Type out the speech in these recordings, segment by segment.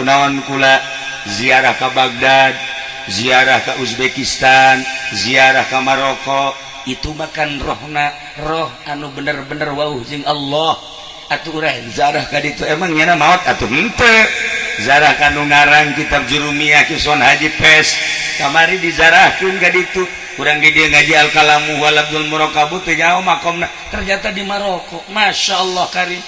Kunaon kula ziarah ka Baghdad, ziarah ke Uzbekistan, ziarah ke Maroko, itu makan rohna roh anu bener-bener wauh jeung Allah. Atuh urang ziarah ka ditu, emang nyana maot atuh henteu. Ziarah ka nu ngarang kitab Jurumiyah, Ki Sonhaji Pes, kamari diziarahkeun ka ditu. Urang di dieu ngaji al kalamu wal abdul murakabu, teu nyaho makomna, ternyata di Maroko. Masya Allah karim.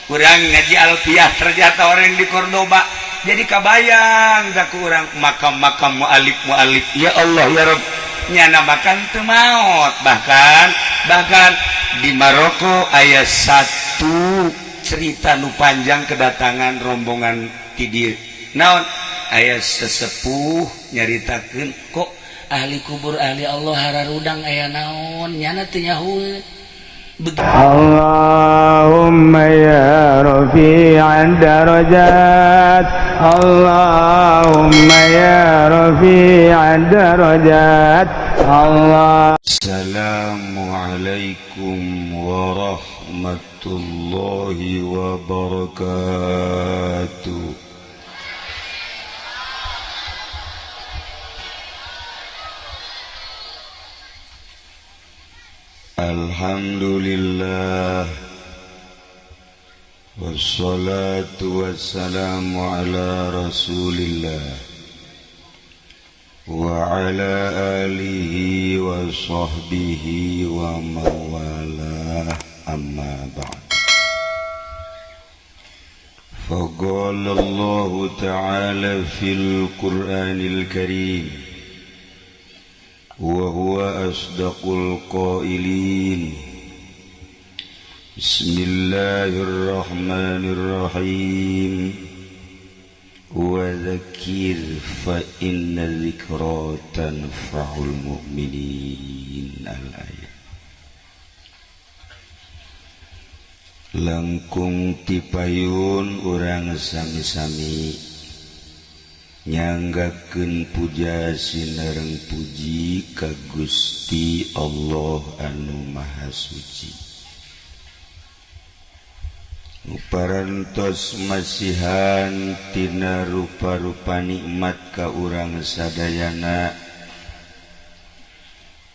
Urang ngaji alfiah, ternyata orang di Cordoba. Jadi kabayang da ku urang makam-makam mualif mualif. Ya Allah ya Rabb, nyana makan teu maot. Bahkan bahkan di Maroko aya satu cerita nu panjang, kedatangan rombongan ti dieu. Naon, aya sesepuh nyaritakeun, kok ahli kubur, ahli Allah hararudang, aya naon, nyana teu nyahueun. اللهم يا رفيع الدرجات، اللهم يا رفيع الدرجات، الله. Assalamualaikum warahmatullahi wabarakatuh. Alhamdulillah, wassalatu wassalamu ala rasulillah wa ala alihi wa sahbihi wa mawalah, amma ba'd. فقال الله تعالى في القرآن الكريم وهو أصدق القائلين: بسم الله الرحمن الرحيم، وذكر فإن الذكرى تنفع المؤمنين. الآية. Langkung tipayun urang sami-sami nyanggakeun puja sinareng puji ka Gusti Allah anu Maha Suci, parantos masihan tina rupa-rupa nikmat ka urang sadayana,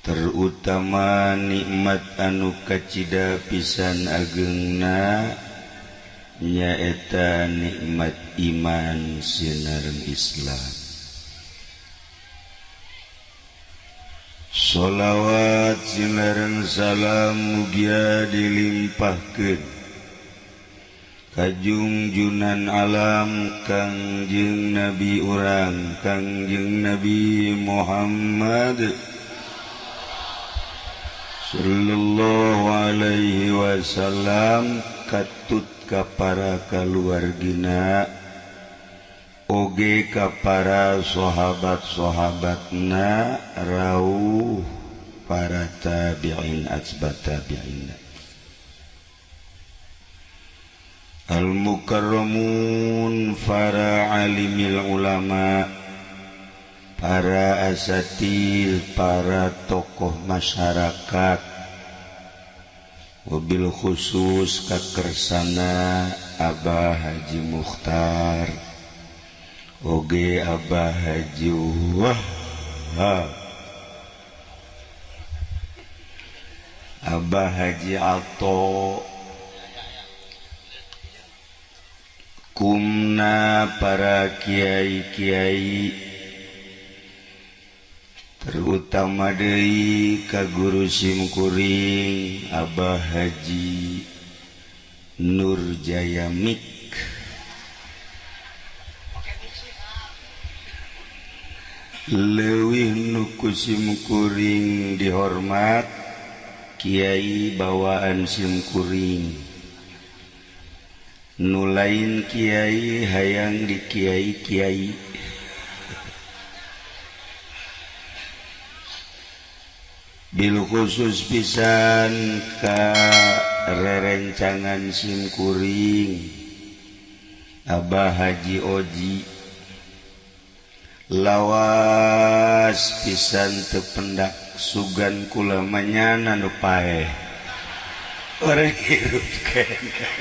terutama nikmat anu kacida pisan agengna, nyaeta nikmat iman sinareng Islam. Sholawat sinareng salam mugia dilimpahkeun kajungjunan alam Kangjeng Nabi urang, Kangjeng Nabi Muhammad sallallahu alaihi wasallam, katut ka para kaluargina oge ka para sahabat-sahabatna, rauh para tabi'in atsba tabi'in, al mukarramun, para alimil ulama, para asatid, para tokoh masyarakat, wabil khusus kakersana Abah Haji Mukhtar oge Abah Haji Wahab, Abah Haji Alto, kumna para kiai-kiai, terutama deui ka guru simkuring Abah Haji Nur Jaya Mik. Leuwih nu ku simkuring dihormat kiai bawaan simkuring, nu lain kiai hayang di kiai-kiai. Bil khusus pisan ka rerencangan simkuring Abah Haji Oji, lawas pisan teu pendak sugan kula manyana nu paeh orang hirup keneh.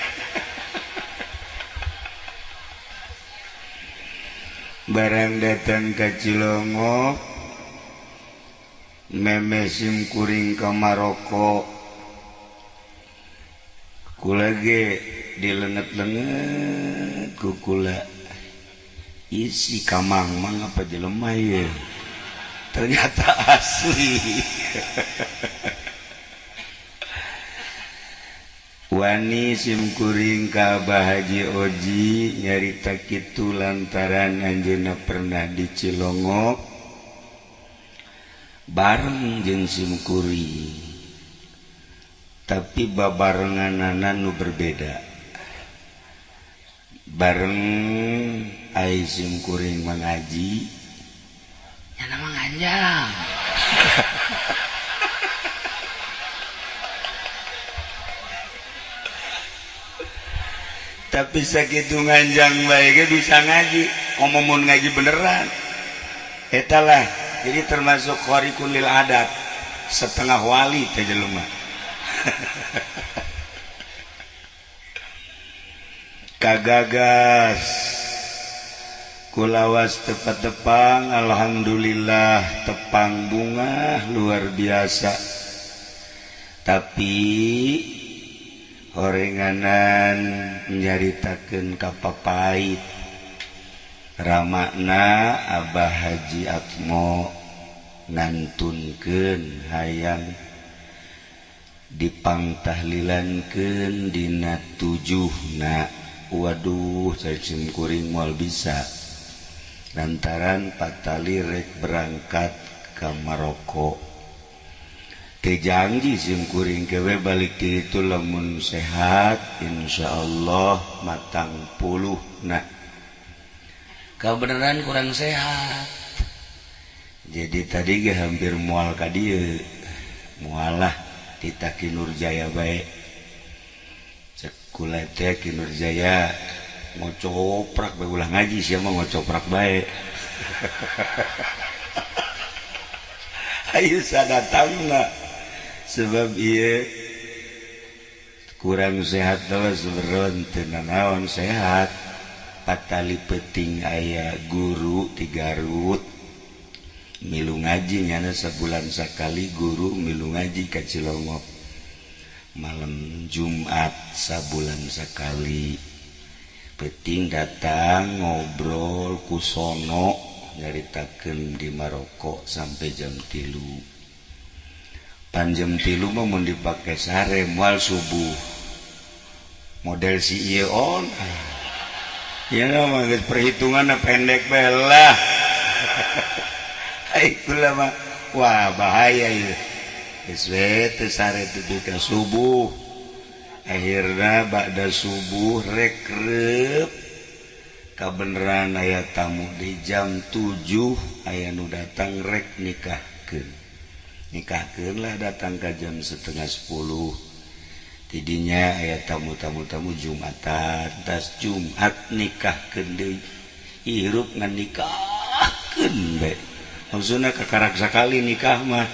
Barang datang ka Cilongok meme sim kuring ka Maroko kula ge dilenget-lenget ku kula isi kamang-mang apa jelema ye ternyata asli. Wani simkuring ka Abah Haji Oji nyarita kitu lantaran anjeunna pernah di Cilongok bareng jeung simkuring tapi babarenganana nu berbeda. Bareng ai simkuring mengaji nyana mah nganjang. Tapi sakitu nganjang bae ge bisa ngaji, komo mun ngaji beneran. Eta lah, jadi termasuk khariqul lil adat, setengah wali teh jelema. Kagagas kulawas tepat-tepang, alhamdulillah tepang bunga luar biasa. Tapi horenganan nyaritakeun ka papait ramakna Abah Haji Atmo ngantunkeun hayang dipangtahlilankeun dina tujuhna. Waduh cacing kuring moal bisa lantaran patali rek berangkat ka Maroko. Teu janji sim kuring kewe balik ti ditu lamun sehat insyaallah matang puluh. Nah kabeneran kurang sehat jadi tadi ge hampir moal ka dieu, moal lah titah Ki Nurjaya bae. Cek kula teh Ki Nurjaya ngocoprak bae ulah ngaji sia mah ngocoprak bae. Ayo sadatangna sebab ieu kurang sehat teh seberon teu nanaon sehat. Patali penting aya guru di Garut milu ngaji nyana sabulan sakali guru milu ngaji ka Cilongok malam Jumat sabulan sakali. Penting datang ngobrol ku sono nyaritakeun di Maroko sampai jam 3. Pan jam 3 mah mun dipake sare moal subuh model si ieu on ya mah geus perhitunganna pendek bae lah. Ai kula mah wah bahaya ieu geus we teu sare teu ka subuh. Akhirna ba'da subuh rek reup kabeneran aya tamu di jam 7 aya nu datang rek nikahkeun. Nikahkeun lah datang ka jam 9:30. Tidinya aya tamu-tamu-tamu Jumatan, tas Jumat nikahkeun deui. Hirup ngan nikahkeun bae. Maksudna kakarak sakali nikah mah.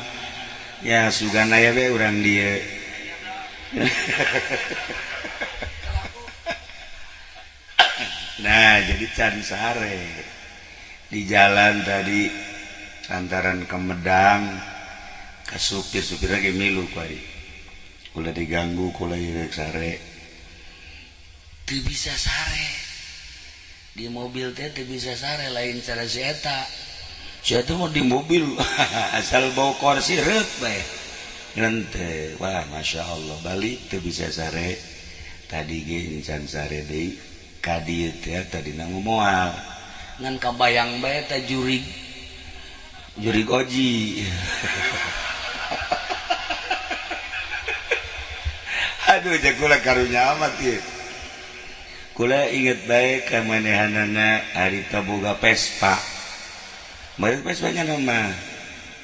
Ya sugan aya bae urang dieu. Nah, jadi can sare di jalan tadi lantaran ke Medang ka supir-supir lagi milu kuari. Kula diganggu kula rek sare. Teu bisa sare. Di mobil teh teu bisa sare lain cara si eta. Si eta mah di mobil asal bawa kursi reut bae. Henteu, wah Masya Allah balik teu bisa sare. Tadi ge encan sare deui. Ka dieu teh tadina moal. Ngan kabayang bae teh jurig. Jurig oji. Aduh cek kula karunya amat ieu. Kula inget bae ka manehanana harita boga Vespa. Balik Vespa nya mah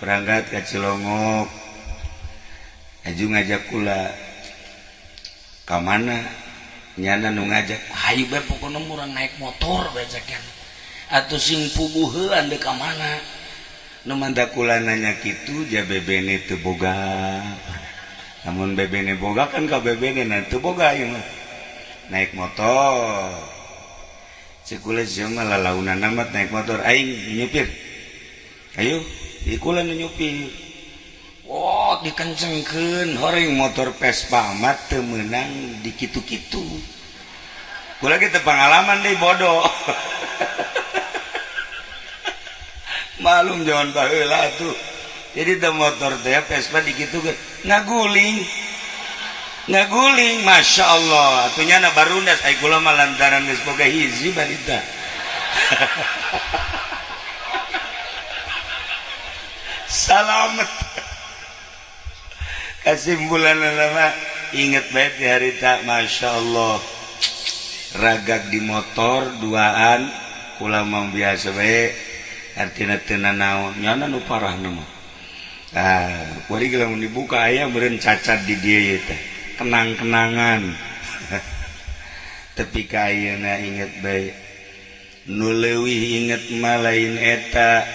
berangkat ka Cilongok. Aju ngajak kula ka mana? Nyana nu ngajak, hayu bae pokona urang naik motor bae cek nya. Atuh sing puguh heuan deuk ka mana? Nu manta kula nanya kitu ja bebene teu boga. Namun bebene boga kan ka bebene na teu boga ieu mah. Naik motor. Cek kula sia mah lalaunan amat naik motor aing nyupir. Ayo, di kula nu nyupir. Oh, dikencengkeun horeng motor Vespa mah teu meunang di kitu-kitu. Kula ge teu pangalaman deui bodoh. Malum jangan baheula tuh. Jadi teu motor teh Vespa dikitukeun ngaguling. Ngaguling, Masya Allah. Atunya na barundas ai kula mah lantaran geus boga hiji barita. Salamet. Kesimpulan nama inget baik di harita, Masya Allah. Ragag di motor duaan kula mah biasa bae artina teu nanaon nyana nu parah mah. Ah, kuari lamun dibuka aya meureun cacat di dieu ieu teh. Kenang-kenangan. Tapi ka ayeuna inget bae. Nu leuwih inget mah lain eta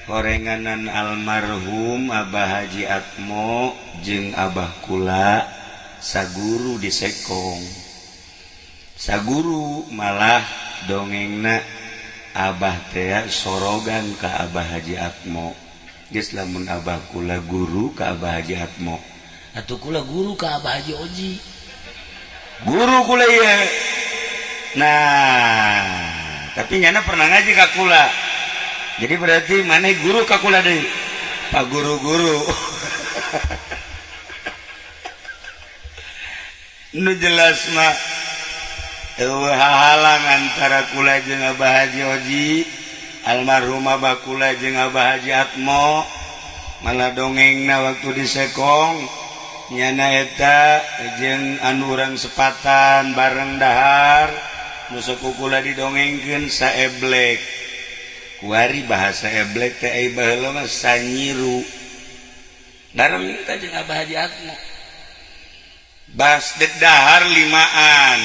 horenganan almarhum Abah Haji Atmo jeung Abah kula saguru di Sekong. Saguru malah dongengna Abah teh sorogan ka Abah Haji Atmo. Geus lamun Abah kula guru ka Abah Haji Atmo. Atuh kula guru ka Abah Haji Oji. Guru kula ieu. Nah, tapi nyana pernah ngaji ka kula. Jadi berarti mana guru ka kula deui? Pak guru-guru. Nu jelas mah eueuh hahalang antara kula jeung Abah Haji Oji, almarhum Abah kula jeung Abah Haji Atmo. Malah dongengna waktu di Sekong nyana eta jeung anu urang sepatan bareng dahar nu sok kula didongengkeun saeblek. Kuari bahasa eblek teh ai baheula mah sanyiru. Bareng eta jeung Abah Haji Atmo. Bas dek dahar limaan.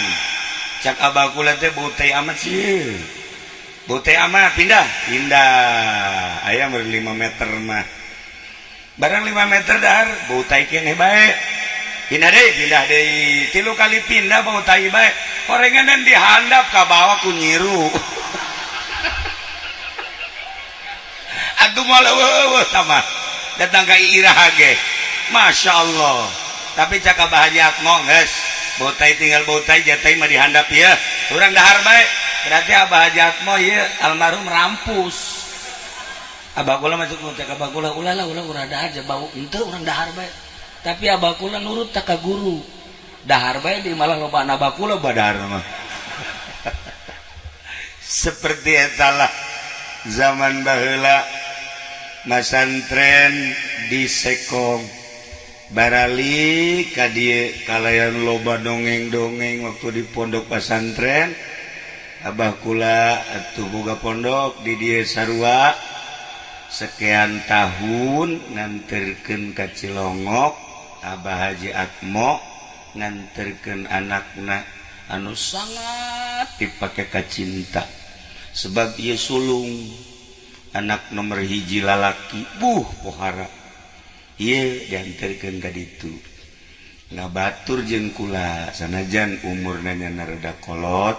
Cak Abah kula teh bau teh amat sih. Bau teh amat pindah, pindah. Aya meur 5 meter mah. Barang 5 meter dahar bau tai keneh bae. Pindah deui. 3 kali pindah bau tai bae. Horenganan dihandap ka bawah ku nyiru. Aduh malah eueuh sama datang ka Iraha ge. Masya Allah. Tapi cak Abah Haji Atmo geus bau tai tinggal bau tai jatai mah dihandap ieu. Urang dahar bae. Berarti Abah Haji Atmo ieu almarhum rampus. Abah kula masuk cak Abah kula ulah lah ulah urang dahar bau henteu urang dahar bae. Tapi Abah kula nurut tak ka guru. Dahar bae di malah loba Abah kula badahar mah. Seperti eta lah zaman baheula masantren di Sekong. Barali ka dieu kalayan loba dongeng-dongeng waktu di pondok pesantren. Abah kula atuh boga pondok di dieu sarua sekian tahun nganterkeun ka Cilongok. Abah Haji Atmo nganterkeun anakna anu sangat dipake kacinta sebab ieu sulung anak nomor hiji lalaki buh pohara ieu dianterkeun ka ditu ngabatur jeung kula sanajan umurna nya rada kolot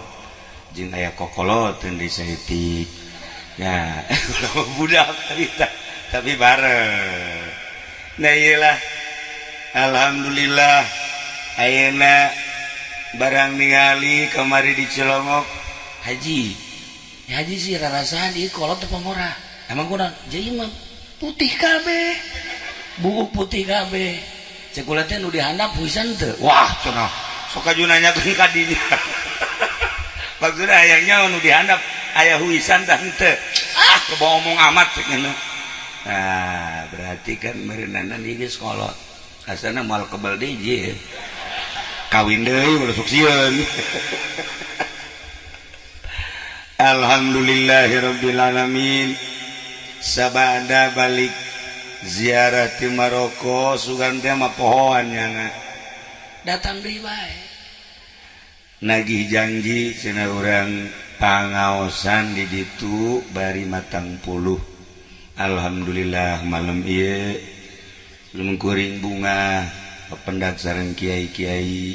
jeung aya kokoloteun di saeutik ya budak cerita tapi bareng. Nah iyalah alhamdulillah ayeuna barang ningali kamari di Cilongok Haji. Ya haji sih rarasaan ieu kolot teh pamora. Emang kurang jadi mah putih kabeh. Buuk putih kabeh. Cek kula teh nu dihandap huisan teu. Wah cenah sok aju nanyakeun ka dinya. Maksudna hayangnya nu dihandap aya huisan tah henteu. Ah kebawa omong amat cek ngene. Nah berarti kan meureunana ieu geus kolot. Asana moal kebel deui je. Kawin deui ulah sok sieun. Alhamdulillahirabbil alamin. Sabada balik ziarah ti Maroko sugan teh mah pohoan nyana. Datang deui bae. Nagih janji cenah urang pangaosan di ditu bari matang puluh. Alhamdulillah malam ieu lungkuring bunga pependak sareng kiai-kiai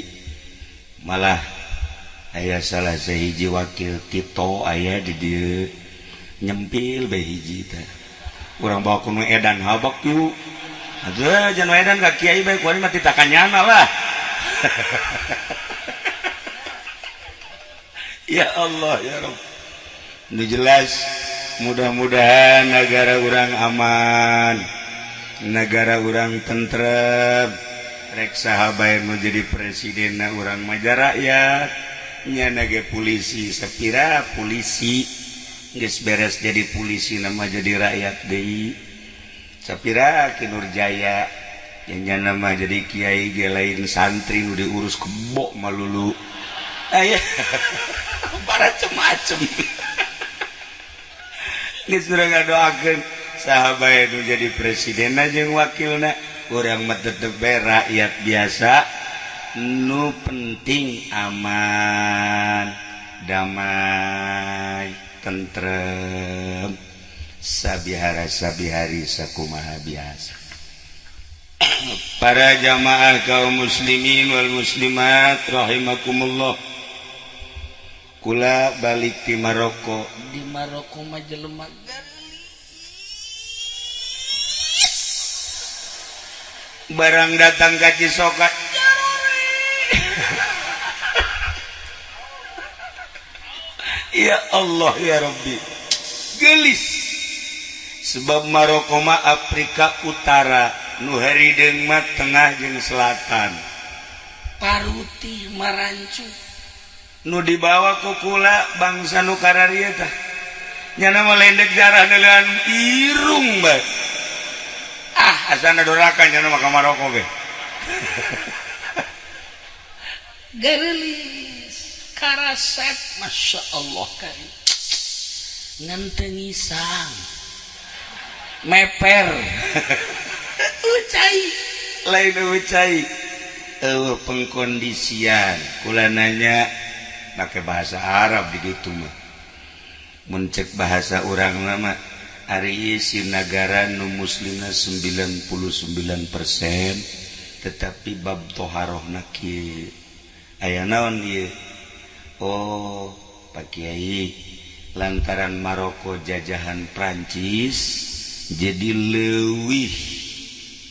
malah Aya salah sahiji wakil Tito aya di dieu nyempil bae hiji teh. Urang bawa ku nu edan habak yuk. Atuh jangan edan ka kiai bae kuari mah titakanyana lah. Ya Allah ya Rabb. Nu jelas mudah-mudahan negara urang aman, negara urang tentrem. Rek saha bae nu jadi presidenna urang mah rakyat. Nyana ge polisi sapira polisi geus beres jadi polisi nama jadi rakyat deui. Sapira Ki Nurjaya yang nyana mah jadi kiai ge lain santri nu diurus kebo malulu. Aya para macem-macem. Geus urang ngadoakeun saha bae nu jadi presidenna jeung wakilna, urang mah tetep bae rakyat biasa. Nu penting aman, damai, tentrem, sabihara sabihari sakumaha biasa. Para jamaah kaum muslimin wal muslimat rahimakumullah. Kula balik di Maroko. Di Maroko mah jelema geulis. Barang datang ka Cisoka. Ya Allah ya Rabbi, gelis. Sebab Maroko mah Afrika Utara, nu harideung mah tengah jeung selatan. Paruti marancu nu dibawa ku kula bangsa nu kararieu tah. Nyana mah lendek jarah neuleun irung bae. Ah, asana doraka nyana mah ka Maroko ge. Gelis karasep, Masya Allah karim. Ngan teu ngisang meper ucai lain ucai eueuh pengkondisian. Kula nanya make bahasa Arab di ditu mah, mun cek bahasa urang mah ari si nagara nu muslimna 99% tetapi bab toharohna kieu. Aya naon ieu? Oh, Pak Kiai, lantaran Maroko jajahan Prancis jadi leuwih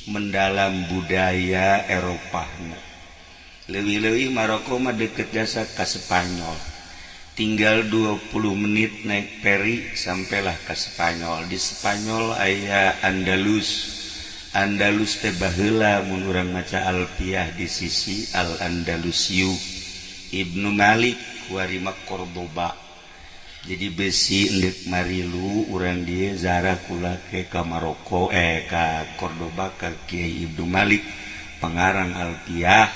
mendalam budaya Eropahna. Leuwih-leuwih Maroko mah deket jasa ka Spanyol. Tinggal 20 menit naik peri sampailah ke Spanyol. Di Spanyol aya Andalus. Andalus teh baheula mun urang maca Alfiah di sisi Al-Andalusiu. Ibnu Malik warima Cordoba. Jadi besi endek marilu urang dia zarah kula ke ka Maroko ka Cordoba ka Kiai Ibnu Malik pengarang Alfiah.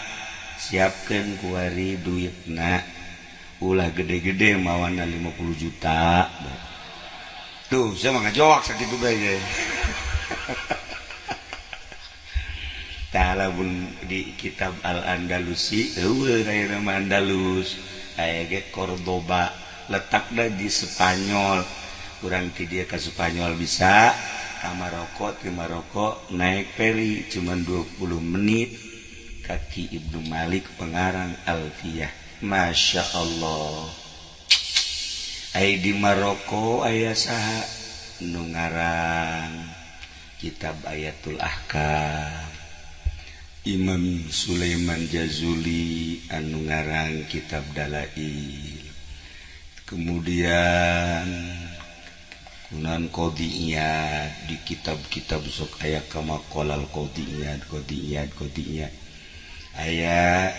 Siapkeun kuari duitna ulah gede-gede mawana 50 juta. Tuh saya mah ngajowak sakitu bae ge. Ta'ala pun di kitab Al-Andalusi eueuh aya nama Andalus aya ge Cordoba letakna di Spanyol. Urang ti dieu ka Spanyol bisa ka Maroko, ti Maroko naik peri cuman 20 menit kaki Ibnu Malik pengarang Alfiyah. Masya Allah. Ai di Maroko aya saha nu ngarang kitab Ayatul Ahkam, Imam Sulaiman Jazuli anu ngarang kitab Dalail, kemudian Kunan Qadiyah di kitab-kitab sok aya kama qalal Qadiyah Qadiyah Qadiyah aya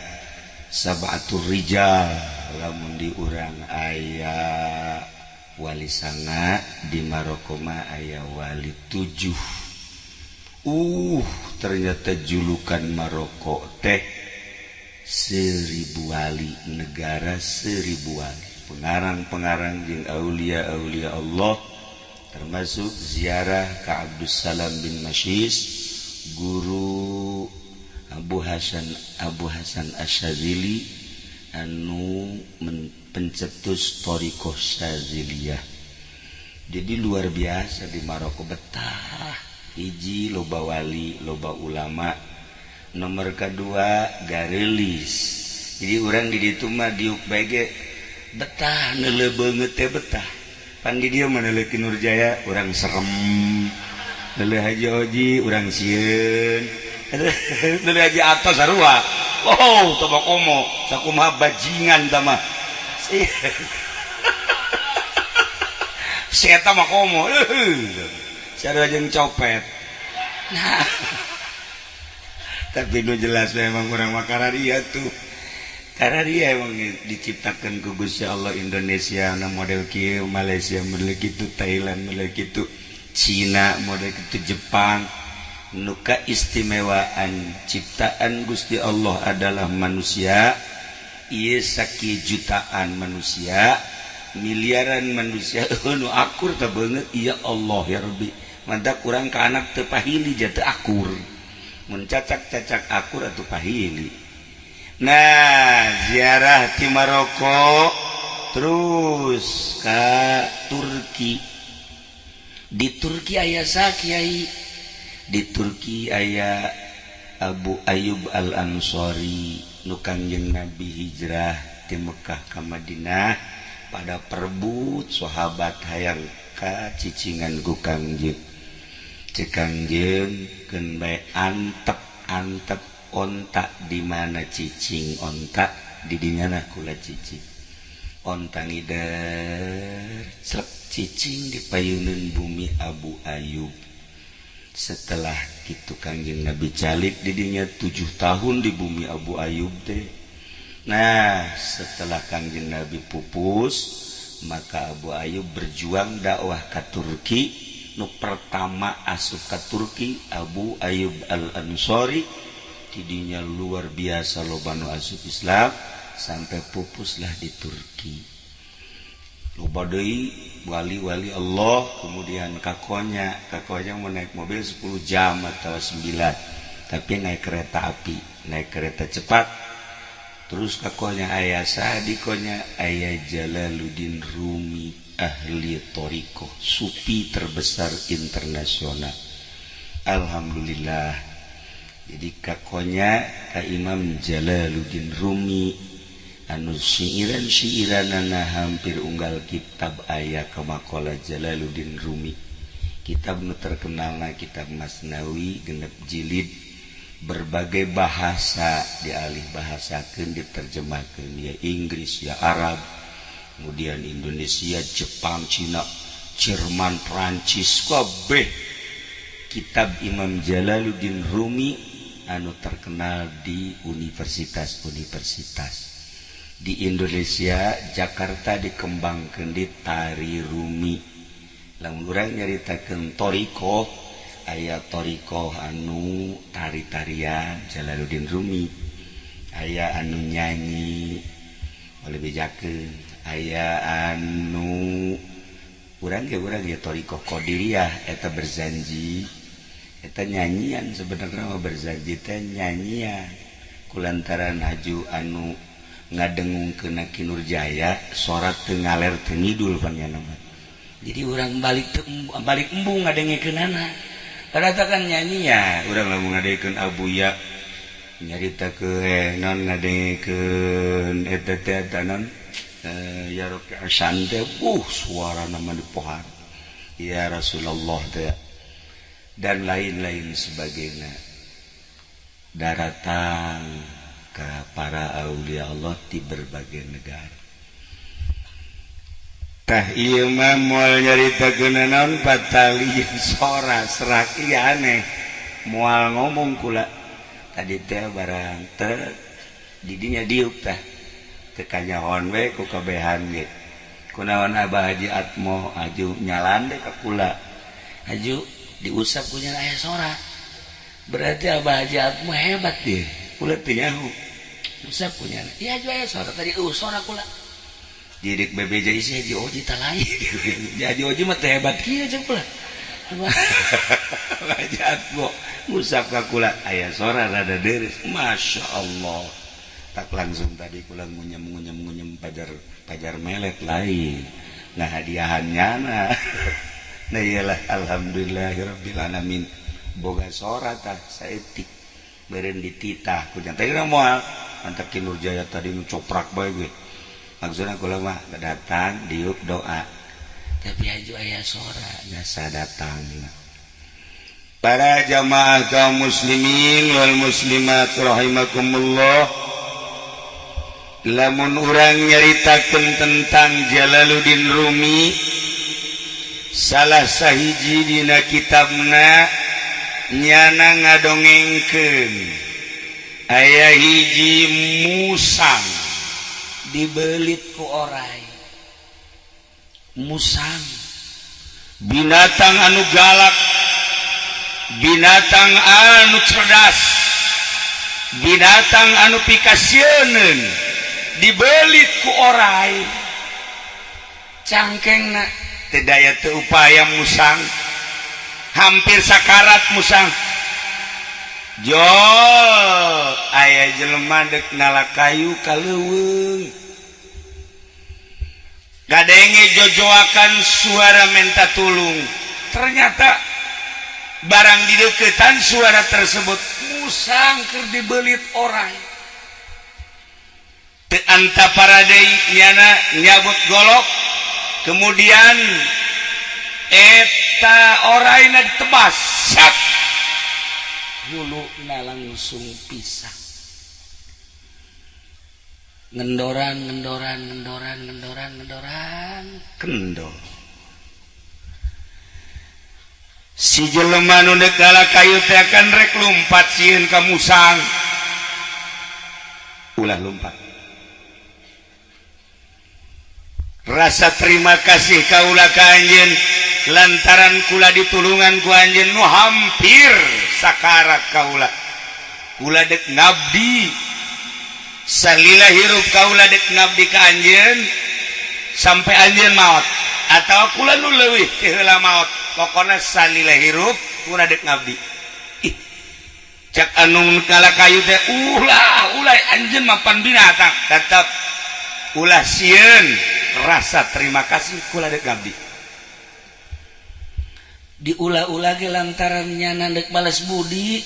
Sab'atur Rijal lamun di urang aya wali sanga, di Maroko mah aya wali 7. Ternyata julukan Maroko teh 1000 wali, negara 1000 wali. Pengarang-pengarang jeung aulia-aulia Allah, termasuk ziarah ka Abdus Salam bin Masyis, guru Abu Hasan Asyadzili anu pencetus thariqah Syadziliyah. Jadi luar biasa di Maroko betah. Hiji loba wali, loba ulama. Nomor kedua garelis. Jadi urang di ditu mah diuk bae ge betah, neuleuh beungeut teh betah. Pan di dieu mah neuleuh Ki Nurjaya urang serem, neuleuh Haji Oji urang sieun, neuleuh Haji Ato sarua. Oh, toba komo sakumaha bajingan tah mah. Si eta mah komo sarua jeung copet. Nah, tapi nu jelas memang urang mah kararia tuh. Karena dia emang diciptakan ku Gusti Allah Indonesia na model kieu, Malaysia model kitu, Thailand model kitu, Cina model kitu, Jepang. Nu kaistimewaan ciptaan Gusti Allah adalah manusia. Ieu sakieu jutaan manusia, miliaran manusia nu akur teh beungeut. Ya Allah ya Rabbi, mantap kurang ka anak teu pahili jatuh akur, mun cacak-cacak akur atuh pahili. Nah, ziarah di Maroko terus ke Turki. Di Turki aya sa Kiai? Di Turki aya Abu Ayyub Al-Ansori nu Kangjeng Nabi hijrah di Mekah ka Madinah pada perebut sahabat hayang ka cicingan ku Kangjeng. Cek Kangjeng keun bae antep-antep onta, di mana cicing onta di dinyana kula cicing. Onta ngider slep cicing di payuneun bumi Abu Ayyub. Setelah kitu Kangjeng Nabi calik di dinya 7 tahun di bumi Abu Ayyub teh. Nah, setelah Kangjeng Nabi pupus, maka Abu Ayyub berjuang dakwah ka Turki. Nu pertama asup ka Turki Abu Ayyub Al-Ansori, tidinya luar biasa loba nu asup Islam sampai pupuslah di Turki. Loba deui wali-wali Allah. Kemudian kakonya, kakonya mau naik mobil 10 jam atau 9, tapi naik kereta api, naik kereta cepat. Terus kakonya aya sadikonya aya Jalaluddin Rumi, ahli thoriqoh sufi terbesar internasional. Alhamdulillah. Jadi kakonya ka Imam Jalaluddin Rumi anu siiran-siiranana hampir unggal kitab aya kamakola Jalaluddin Rumi. Kitab nu terkenalna kitab Masnawi 6 jilid, berbagai bahasa dialih bahasakeun, diterjemahkeun, ya Inggris, ya Arab, kemudian Indonesia, Jepang, Cina, Jerman, Prancis, kabeh kitab Imam Jalaluddin Rumi anu terkenal di universitas-universitas di Indonesia. Jakarta dikembangkan di Tari Rumi. Lamun urang nyaritakeun thoriqoh, aya thoriqoh anu tari-tarian Jalaluddin Rumi, aya anu nyanyi oleh bejakeun, aya anu urang ge urang ge thoriqoh Qadiriyah eta berzanji, eta nyanyian. Sebenarnya mah berzanji teh nyanyian kulantaran haju anu ngadengungkeun Ki Nurjaya sora teu ngaler teu ngidul pan nya mah. Jadi urang balik teu balik embung ngadengekeunana, ternyata kan nyanyian. Urang lamun ngadengekeun Abuya nyaritakeun non ngadengekeun eta teh eta non ya Rabbi Asan teh, suara nama dipohar ya Rasulullah teh dan lain-lain sebagainya. Daratang ke para aulia Allah di berbagai negara. Tah ieu mah moal nyaritakeun naon patali sora serak ieu aneh, moal ngomong kula tadi teh barang teh didinya diuk tah teu kanyahoan we ku kabehan ge. Kunaon Abah Haji Atmo aju nyalan deh ka kula, aju diusap punya aya sora, berarti Abah Haji Atmo hebat deh. Kula teu nyaho usap punya iya aju aya sora tadi, sora kula didik bebeja isi Haji Oji talain. Haji Oji mah teu hebat kieu jeung kula. Haji Atmo ngusap ka kula aya sora rada deres, Masya Allah. Tak langsung tadi kula ngunyem ngunyem ngunyem pajar pajar melet lain nah hadiahannya. Nah, iyalah, alhamdulillahirabbil alamin boga sora tah saeutik beureun dititah ku tadi moal. Mantap Ki Nurjaya tadi coprak bae ge. Maksudna kula mah datang diuk doa. Tapi aju aya sora jasa datang. Para jamaah kaum muslimin wal muslimat rahimakumullah. Lamun urang nyaritakeun tentang Jalaluddin Rumi, salah sahiji dina kitabna nyana ngadongengkeun aya hiji musang dibelit ku orai. Musang binatang anu galak, binatang anu cerdas, binatang anu pikasieuneun, dibelit ku orai. Cangkengna teu daya teu upaya musang, hampir sakarat musang. Jol aya jelema dek ngala kayu ka leuweung, kadenge jojoakan suara menta tulung. Ternyata barang dideketan suara tersebut, musang keur dibelit orai. Teu antapara deui nyana nyabut golok, kemudian eta oraina ditebas, sak huluna langsung pisah, ngendoran, ngendoran, ngendoran, ngendoran, ngendoran, kendor. Si jelema nu dek ngala kayu teh akan rek lumpat sieun ka musang. Ulah lumpat. Rasa terima kasih kaula ka anjeun lantaran kula ditulungan ku anjeun nu hampir sakarat kaula. Kula dek ngabdi salila hirup, kaula dek ngabdi ka anjeun sampai anjeun maot atau kula nu leuwih ti heula maot. Pokona salila hirup kula dek ngabdi. Ih, cak anu ngala kayu teh, ulah, ulah, anjeun mapan binatang. Tetep ulah sieun, rasa terima kasih kula dek ngabdi. Diulah-ulah ge lantaran nyana dek balas budi,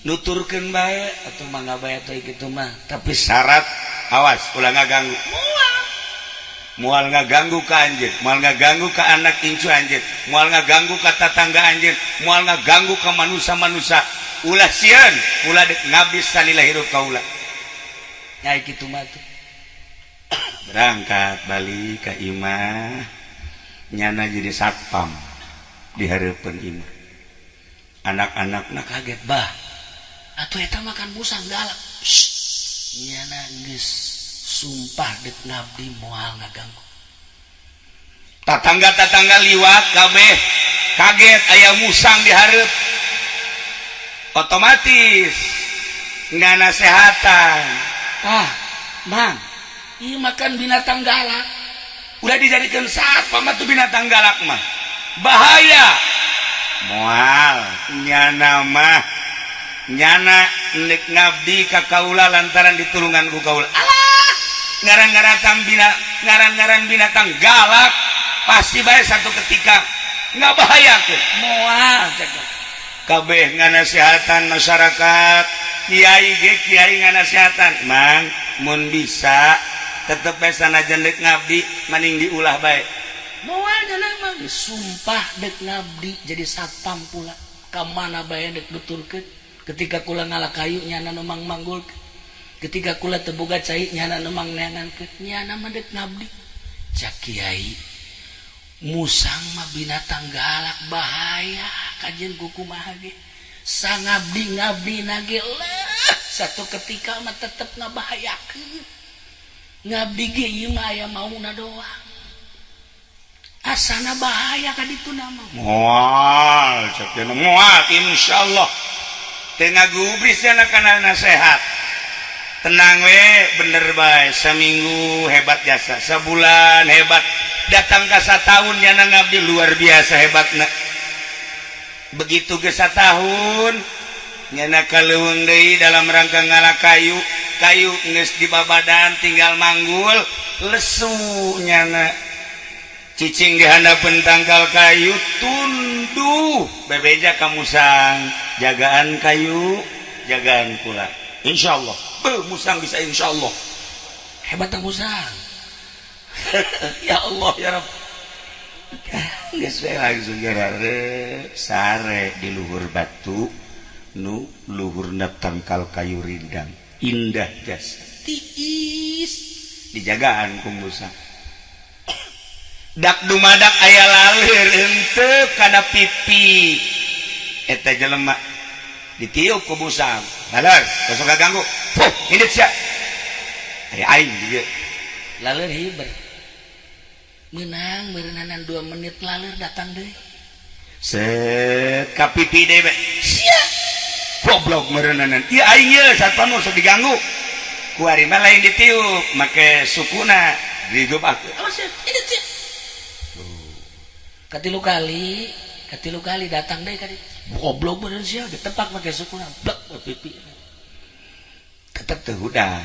nuturkeun bae atau mangga bae atuh kitu mah, tapi syarat awas ulah ngaganggu. Moal ngaganggu ka anjeun, moal ngaganggu ka anak incu anjeun, moal ngaganggu ka tatangga anjeun, moal ngaganggu ka manusia-manusia. Ulah sieun, ulah dek ngabdi salila hirup kaula. Nya kitu mah tuh. Berangkat balik ka imah, nyana jadi satpam di hareupeun imah. Anak-anakna kaget, "Bah, atuh eta makan musang galak." Shh, nyana geus sumpah dek ngabdi moal ngaganggu. Tatangga-tatangga liwat kabeh kaget aya musang di hareup. Otomatis nganasehatan, "Ah, Mang, ieu makan binatang galak, udah dijadikan satpam atuh. Binatang galak mah bahaya." Moal, nyana mah nyana nek ngabdi ka kaula lantaran ditulungan ku kaula. Alah, ngaran-ngaran bina ngaran-ngaran binatang galak pasti bae satu ketika nggak bahaya ke. Moal, cek kabeh nganasehatan masyarakat. Kiai ge kiai nganasehatan, "Mang, mun bisa tetep bae sanajan dek ngabdi maning diulah bae." Moal, nyana mah sumpah dek ngabdi jadi satpam pula. Ka mana bae dek nuturkeun. Ketika kula ngala kayu, nyana nu mang manggul. Ketika kula teu boga cai, nyana nu mang neangankeun. Nyana mah dek ngabdi. Cak kiai, "Musang mah binatang galak, bahaya, kajian kumaha ge sangabdi ngabdi nage lah satu ketika mah tetep ngabahayakeun. Ngabdi ge ieu mah aya mauna doang, asana bahaya ka ditu nama." "Moal," cek dia, "moal, insyaallah teu ngagubris cenah kana nasehat. Tenang we, bener bae." Seminggu hebat jasa, sebulan hebat, datang ka satahun nyana ngabdi luar biasa hebatna. Begitu ke satahun nyana ka leuweung deui dalam rangka ngala kayu. Kayu geus di babadan, tinggal manggul. Lesu nyana, cicing di handapeun tangkal kayu, tunduh bebeja ka musang, "Jagaan kayu, jagaan kula, insyaallah." Beuh, musang bisa insyaallah. Hebat tah musang. Ya Allah, ya Rabb. Geus we langsung garare sare di luhur batu nu luhurna tangkal kayu rindang indah jasa tiis dijagaan ku musang. Dak dumadak aya laler henteu kana pipi eta jelema, ditiup ku musang. "Laler, besok ganggu." Puh, indit sia, aya aing juga. Laler hiber menang merenanan 2 menit, laler datang deh. Set ka pipi deui, sia goblok merenanan. Ieu aing ye satpam, sok diganggu. Kuari mah lain ditiup, make sukuna digup aku. Awas ya, ini sia. Katilu kali, katilu kali datang deh kali. Goblok bener sia, ditepak make sukuna, blek ke pipi. Tetep teu hudang.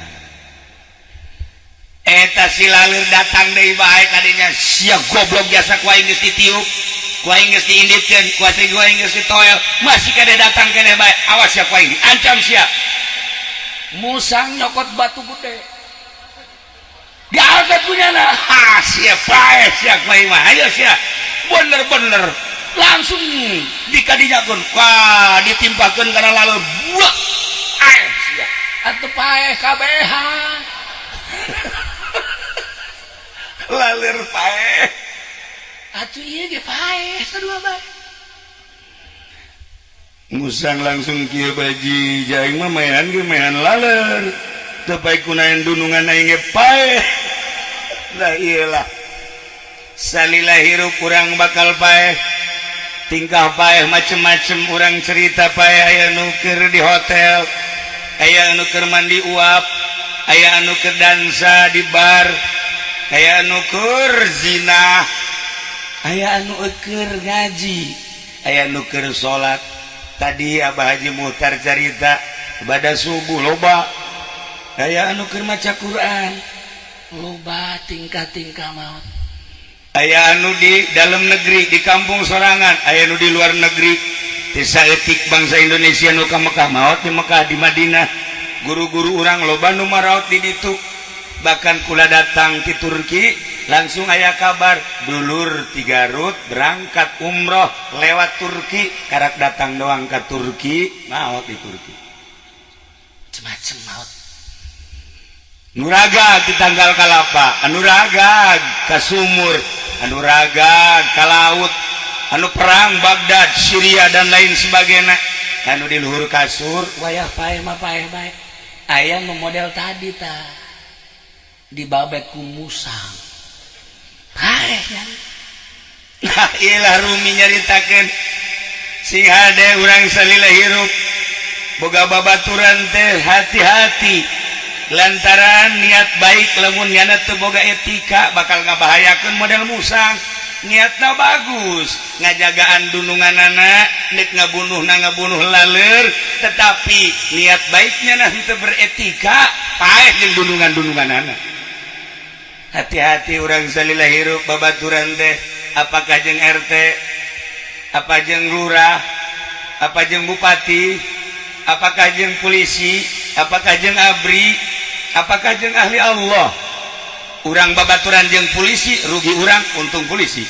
Eta si laler datang deui bae kadinya. "Sia goblok jasa, ku aing geus ditiup, ku aing geus diinditkeun, ku aing geus ditoel, masih kade datang keneh bae. Awas sia, ku aing diancam sia." Musang nyokot batu gede. Diangkat punya nah. Ha, sia paeh sia ku aing mah. Ayo sia." Bener-bener langsung dikadinyakeun, wah, ditimpakeun kana laler, buak ae sia. Atuh paeh kabehan. Laler paeh. Atuh ieu ge paeh sadua bae. Musang langsung kieu baji, "Aing mah maehan ge maehan laler, teu paeh kunaon dunungan aing ge paeh." Lah iyalah, salila hirup urang bakal paeh, tingkah paeh macem-macem. Urang cerita paeh, aya nu keur di hotel, aya anu keur mandi uap, aya anu keur dansa di bar, aya anu keur zina, aya anu keur ngaji, aya anu keur salat. Tadi Abah Haji Muhtar carita pada subuh loba, aya anu keur maca Quran. Loba tingkah-tingkah maut. Aya anu di dalam negeri, di kampung sorangan, aya anu di luar negeri. Saeutik bangsa Indonesia nu ka Mekah maot di Mekah, di Madinah. Guru-guru urang loba nu maraot di ditu. Bahkan kula datang di Turki langsung aya kabar dulur ti Garut berangkat umroh lewat Turki, karak datang doang ke Turki maot di Turki. Macem-macem maut. Nu ragag di tangkal kalapa, anu ragag ka sumur, anu ragag ka laut, anu perang Baghdad, Syria, dan lain sebagainya, anu di luhur kasur. Wayah paeh mah paeh bae. Aya nu model tadi ta, dibabet ku musang, paeh kan. Nah, ilah Rumi nyaritakeun sing hade urang salila hirup boga babaturan teh hati-hati, lantaran niat baik lamun nyana teu boga etika bakal ngabahayakeun model musang. Niatna bagus, ngajagaan dunungan anak, nek ngabunuh na ngabunuh laler, tetapi niat baiknya nah teu beretika, paeh jeung dunungan-dunungan anak. Hati-hati urang salila hirup babaturan teh, apakah jeung RT, apa jeung lurah, apa jeung bupati, apakah jeung polisi, apakah jeung ABRI, apakah jeung ahli Allah. Urang babaturan jeung polisi rugi urang, untung polisi.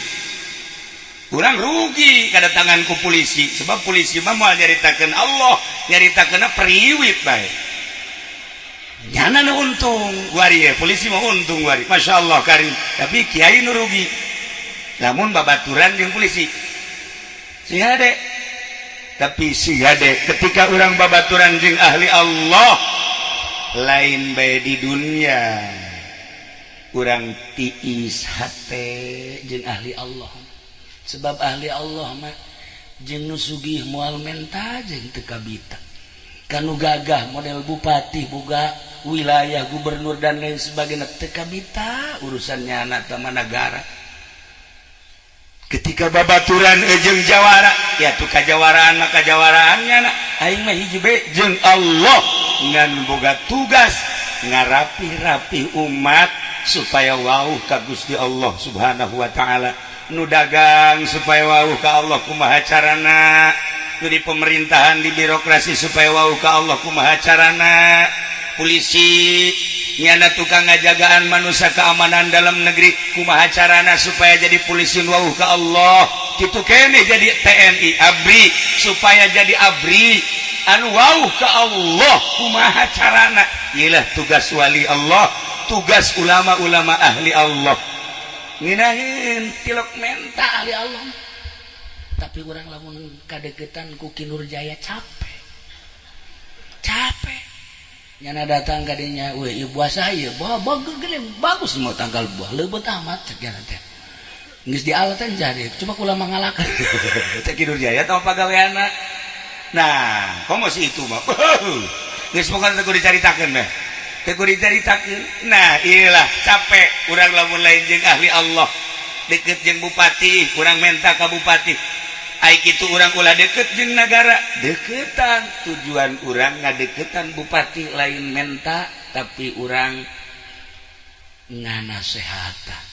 Urang rugi kedatangan ku polisi, sebab polisi mah moal nyaritakeun Allah, nyaritakeunna periwit bae. Nyana nu untung wari ya, polisi mah untung wari, Masya Allah karim, tapi kiai nu rugi lamun babaturan jeung polisi. Sing hade, tapi sing hade ketika urang babaturan jeung ahli Allah, lain bae di dunia urang tiis hate jeung ahli Allah, sebab ahli Allah mah jeung nu sugih moal menta jeung teu kabita kanu gagah model bupati, boga wilayah, gubernur, dan lain sebagainya, teu kabita urusannya anak sama negara. Ketika babaturan jeung jawara ya tuh kajawaraan mah kajawaraannya nak, aing mah hiji bae jeung Allah, ngan boga tugas ngarapi-rapi umat supaya wauh ka Gusti Allah Subhanahu wa Ta'ala. Nu dagang supaya wauh ka Allah kumaha carana, nu di pemerintahan, di birokrasi supaya wauh ka Allah kumaha carana. Polisi nyana tukang ngajagaan manusia, keamanan dalam negeri, kumaha carana supaya jadi polisi wawuh ka Allah? Kitu kene jadi TNI ABRI, supaya jadi ABRI anu wawuh ka Allah kumaha carana? Iyalah tugas wali Allah, tugas ulama-ulama ahli Allah, nginahin tilok menta ahli Allah. Tapi urang lamun kadeketan ku Ki Nurjaya, capek capek. Nyana datang kadinya, "Weh, ieu buah saya, buah bagus gede, bagus, mau tanggal buah leubeut amat," cek nyana teh. Geus dialatan jadi cuma kula mangalakeun. Teh Ki Nurjaya tah pagaweana. Nah, komo si itu mah geus bukan teu kudu dicaritakeun meh, teu kudu dicaritakeun. Nah, iyalah capek urang lamun lain jeung ahli Allah. Deket jeung bupati, kurang menta ka bupati. Ai kitu urang ulah deket jeung nagara, deketan tujuan urang ngadeketan bupati lain menta, Tapi urang nganasehatan.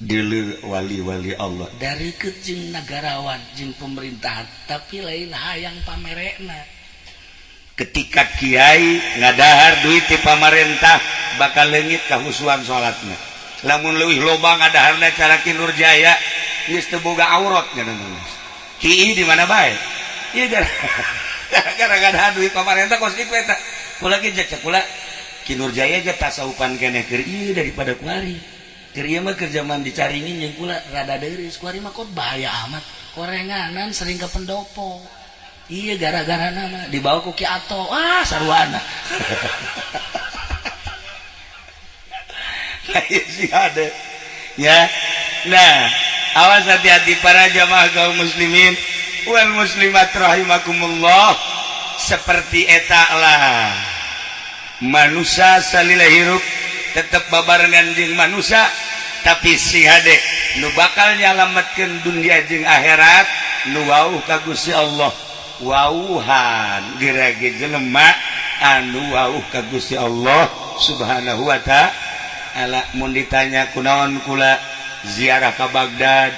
Dulu wali-wali Allah dari jeung negarawan jeung pemerintahan, tapi lain hayang pamerekna. Ketika kiai ngadahar duit di pamarentah, bakal leungit kahusuan salatna. Lamun leuwih loba ngadaharna cara Ki Nurjaya, geus teu boga aurat nya. Ki di mana bae ieu gara gara duit pamarentah kos kitu eta. Kula ge cek kula, Ki Nurjaya ge tasawufan keneh keur ieu daripada kuari. Keur ieu mah keur zaman dicaringin jeung kula rada deureus. Kuari mah kok bahaya amat, korenganan sering ke pendopo. Iya, gara-gara nama dibawa ku Ki Ato, ah, sarwana. Sih ada ya. Nah, awas, hati-hati para jamaah kaum muslimin wal muslimat rahimakumullah. Seperti eta lah manusia salila hirup tetep babarengan jeung manusia, tapi si hade nu bakal nyalametkeun dunia jeung akhirat nu wawuh ka Gusti Allah. Wawuhan gerage jelema anu wawuh ka Gusti Allah Subhanahu wa Ta'ala. Mun ditanya kunaon kula ziarah ke Baghdad,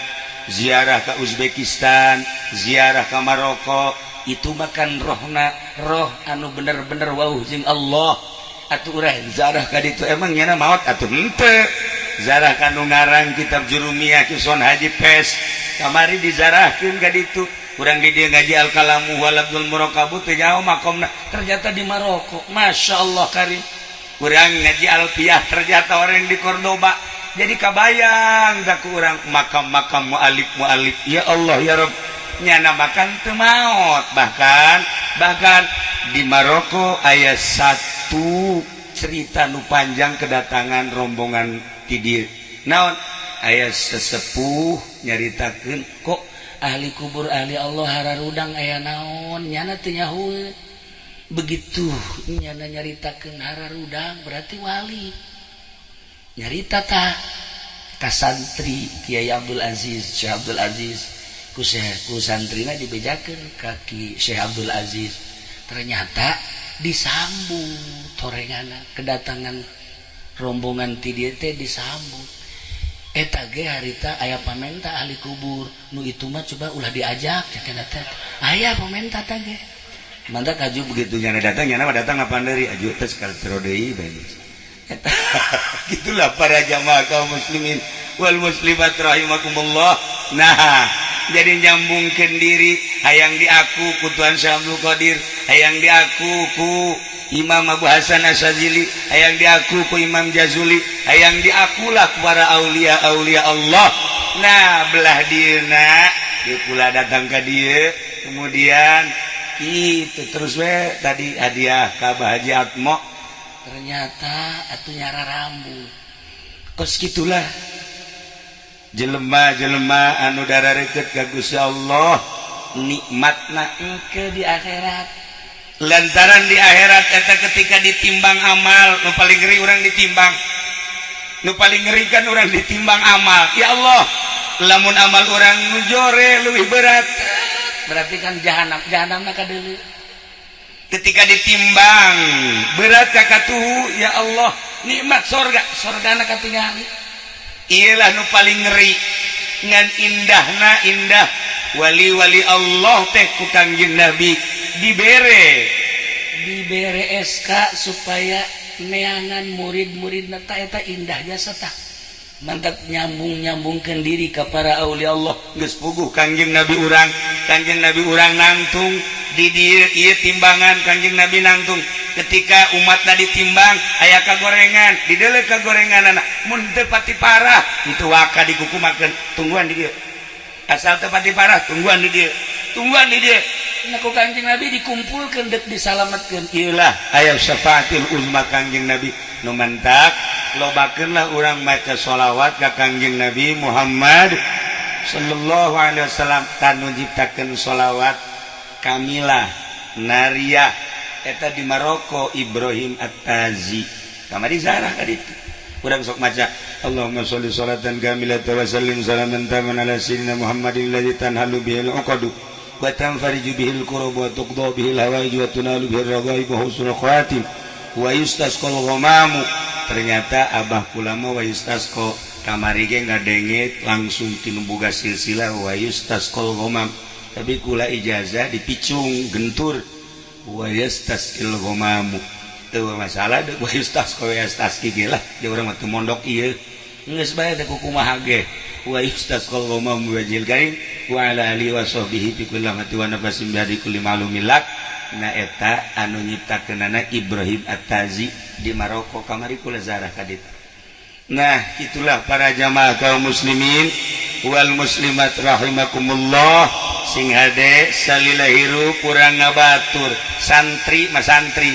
ziarah ke Uzbekistan, ziarah ke Maroko, Itu makan rohna roh anu bener-bener wawuh jeung Allah. Atuh urang ziarah ka ditu, emang nyana maot atuh henteu? Ziarah ka nu ngarang kitab Jurumiyah, Ki Sonhaji Pes, kamari dizarahkeun ka ditu. Urang di dieu ngaji al kalamu wal abdul murakabu, teu nyaho makomna, ternyata di Maroko. Masya Allah karim. Urang ngaji alfiah, ternyata orang di Cordoba. Jadi kabayang tak ku urang makam-makam mualif mualif. Ya Allah ya Rob, nyana makan teu maot. Bahkan bahkan di Maroko aya satu cerita nu panjang, kedatangan rombongan ti dieu. Naon, aya sesepuh nyaritakeun, kok ahli kubur, ahli Allah hararudang, aya naon? Nyana teu nyaho. Begitu nyana nyaritakeun hararudang, berarti wali nyarita ta ka santri Kiai Abdul Aziz, Syekh Abdul Aziz. Ku Syekh, ku santrina dibejakeun ka Ki Syekh Abdul Aziz. Ternyata disambut torengana, kedatangan rombongan ti dieu teh disambut. Eta ge harita aya pamenta ahli kubur nu itu mah, coba ulah diajak cenah teh. Aya pamenta teh ge. Mantap aju begitu nyana datang, nyana mah datang apa deui aju teh sekali deui bae. Gitulah para jamaah kaum muslimin wal muslimat rahimakumullah. Nah, jadi nyambungkeun diri, hayang diaku ku Tuhan Syekh Abdul Qadir, hayang diaku ku Imam Abu Hasan Asyadzili, hayang diaku ku Imam Jazuli, hayang diakulah ku para aulia aulia Allah. Nah, belah dieuna dia pula datang ke dia, kemudian itu terus we tadi hadiah ka Bah Haji Atmo. Ternyata atuh nyara rambut. Kos gitulah jelema-jelema anu darareket ka Gusti Allah, nikmatna engke di akhirat. Lantaran di akhirat eta ketika ditimbang amal, nu paling ngeri urang ditimbang, nu paling ngeri kan urang ditimbang amal. Ya Allah, lamun amal urang nu jore lebih berat, berarti kan jahanam, jahanamna kadeuleu. Ketika ditimbang berat kakatuhu, ya Allah, nikmat sorga, sorgana katingali. Iyalah nu paling ngeri. Ngan indahna indah wali-wali Allah teh ku Kangjeng Nabi dibere Dibere SK supaya neangan murid-murid ta eta indah jasa tah. Mantap nyambung-nyambungkan diri ke para aulia Allah. Geus puguh Kangjeng Nabi urang, Kangjeng Nabi urang nangtung di dieu ieu timbangan. Kangjeng Nabi nangtung ketika umatna ditimbang, aya kagorengan dideuleu, kagorengan anak mun teu pati parah itu waka dikukumakeun, tungguan di dieu. Asal teu pati parah, tungguan di dieu, tungguan di dieu. Nah, ku Kanjeng Nabi dikumpulkan dek disalamatkan. Iyalah, aya syafaatil uzma Kangjeng Nabi. Nu mantak lobakeun lah urang maca sholawat ka Kangjeng Nabi Muhammad sallallahu alaihi wasallam. Tanu nyiptakeun sholawat kamilah nariyah eta di Maroko, Ibrahim At-Tazi. Kamari zarah ka ditu urang sok maca Allahumma sholli sholatan kamilatan wa sallim salaman taman ala sayyidina Muhammadin alladzi tanhalu bihil uqadu wa tanfariju bihil kurub wa tuqda bihil hawaij wa tunalu bihil raghaib wa husnul khawatim wa yustasqal ghamamu. Ternyata abah kula mah wa yustasqa kamari ge ngadenge langsung tinu boga silsilah wa yustasqal ghamam, tapi kula ijazah dipicung gentur wa yastasqil ghamamu. Teu masalah deuk wa yustasqa wa yastasqi ge lah, di urang mah teu mondok ieu, geus bae teh kumaha ge. Wa yustasqal ghamamu wajhil karim wa ala alihi wa sahbihi fi kulli lamhati wa nafasin bi kulli ma'lumin lak. Na eta anu nyiptakeunana Ibrahim At-Tazi di Maroko. Kamari kula zarah ka ditu. Nah, itulah para jamaah kaum muslimin wal muslimat rahimakumullah. Sing hade salila hirup urang ngabatur santri mah, santri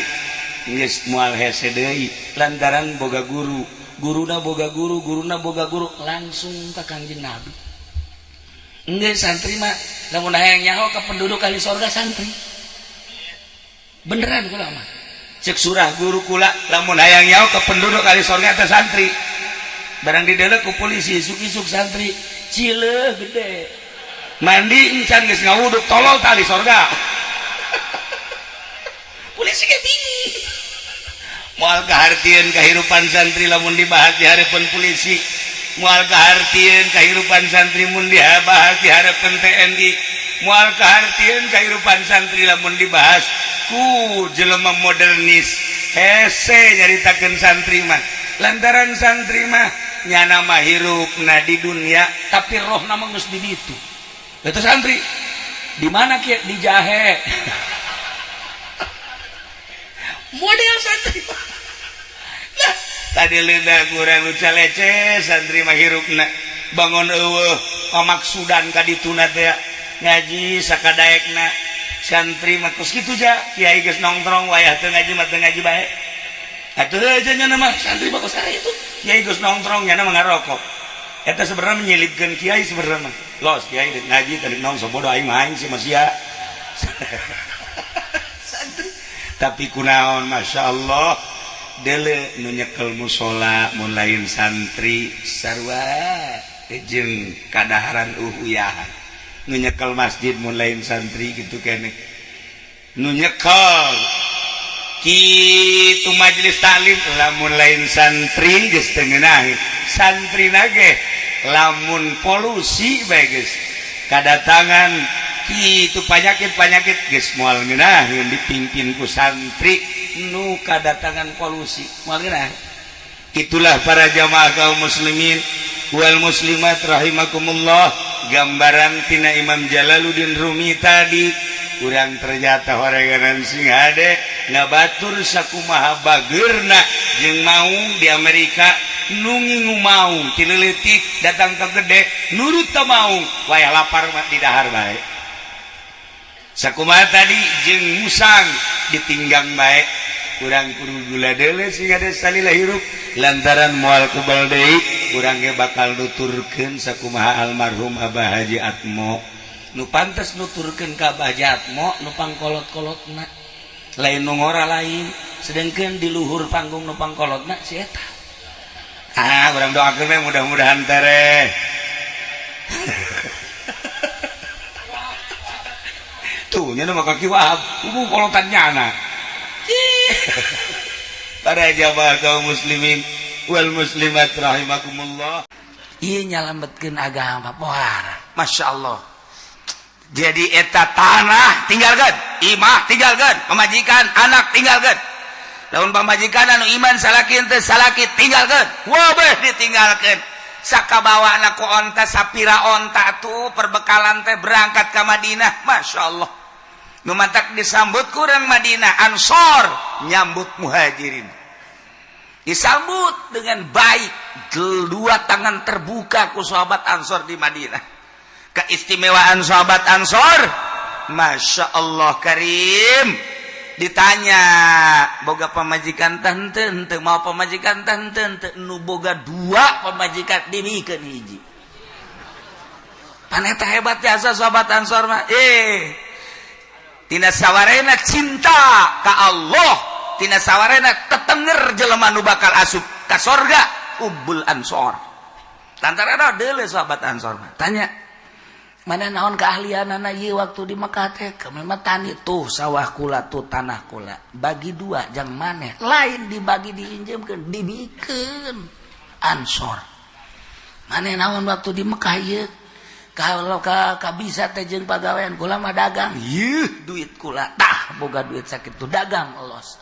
geus moal hese deui lantaran boga guru, guruna boga guru, guruna boga guru, Langsung ke Kangjeng Nabi. Enggak, santri mah lamun hayang nyaho ke penduduk ahli sorga, santri beneran kula mah. Cek surah guru kula, lamun hayang nyaho ke penduduk ahli sorga teh santri. Barang didelek ku polisi isuk-isuk santri cile gede. Mandi encan geus ngawuduk, tolol tah ahli sorga. Polisi ge bingung, moal kahartieun kehidupan santri lamun dibahas di hadapan polisi, moal kahartieun kehidupan santri mun dibahas di hadapan TNI, moal kahartieun kehidupan santri lamun dibahas ku jelema modernis. Hese nyaritakeun santri mah, lantaran santri mah nyana mah hirupna di dunia, tapi rohna mah geus di ditu. Itu santri di mana kieu? Di jahe model santri. Nah, tadi leudah kurang lece, santri mah hirupna bangun eueuh pamaksudan ka dituna teh, ngaji sakadaekna. Santri mah kos kitu ja, kiai geus nongkrong, wayah teu ngaji mah teu ngaji bae atuh aja. Nya mah santri mah kos itu, kiai geus nongkrong, nya mah ngarokok. Eta sebenarnya menyelipkeun kiai sebenarnya mah. Los kiai rek ngaji tadi naon, sobodo aing mah, aing sih masih santri. Tapi kunaon, Masya Allah, dele nu nyekel musola mun lain santri, sarua jeung kadaharan uhuyahan. Nu nyekel masjid mun lain santri gitu kene. Nu nyekel kitu majelis taklim lamun lain santri geus teu ngeunaheun. Santri nage lamun polusi bae geus kadatangan kitu panyakit-panyakit geus moal ngeunaheun. Dipimpin ku santri nu kadatangan polusi moal ngeunah. Itulah para jamaah kaum muslimin wal muslimat rahimakumullah, gambaran tina Imam Jalaluddin Rumi tadi. Urang ternyata horeganan sing hade ngabatur sakumaha bageurna jeung maung di Amerika. Nu ngingu maung ti leutik datang ke gede nurut ta maung, wayah lapar mah didahar bae. Sakumaha tadi jeung musang ditinggang bae. Kurang kudu gula deule sing ada salila hirup, lantaran moal kebal deui urang ge bakal nuturkeun sakumaha almarhum Abah Haji Atmo. Nu pantes nuturkeun ka Abah Haji Atmo nu pangkolot-kolotna, lain nu ngora lain, sedangkan di luhur panggung nu pangkolotna si eta. Ah, urang doakeun we mudah-mudahan tereh. Tuh nya mah kaki Wahab kubu kolotan nyana. Para jamaah kaum muslimin wal muslimat rahimakumullah. Ieu nyalametkeun agama pohara. Masya Allah, jadi eta tanah tinggalkan. Imah tinggalkan, pamajikan, anak tinggalkan. Lamun pamajikan anu iman, salaki henteu salaki tinggalkan. Wabeh ditinggalkan. Sakabawa anak ku onta, sapira onta tuh perbekalan teh, berangkat ke Madinah. Masya Allah, nu matak disambut kurang Madinah, Ansor nyambut Muhajirin, disambut dengan baik, dua tangan terbuka ku sahabat Ansor di Madinah. Keistimewaan sahabat Ansor, Masya Allah Karim. Ditanya, boga pamajikan tante ente? Mau pamajikan tante ente? Nu boga dua pamajikan dibikeun hiji. Paneta hebat jasa sahabat Ansor mah. Tina sawarena cinta ka Allah, tina sawarena tetenger jelema nu bakal asup ka sorga ubul Ansor. Lantaran deule sahabat Ansor mah. Tanya, mana naon keahlian anak ieu waktu di Mekah teh? Kami mah tani. Tuh sawah kula, tuh tanah kula, bagi dua jang maneh. Lain dibagi, diinjemkeun, dibikeun Ansor. Maneh naon waktu di Mekah ieu? Kalau ka bisa teh jeung pagawean? Kula mah dagang. Yeuh, duit kula tah, boga duit sakitu, dagang los.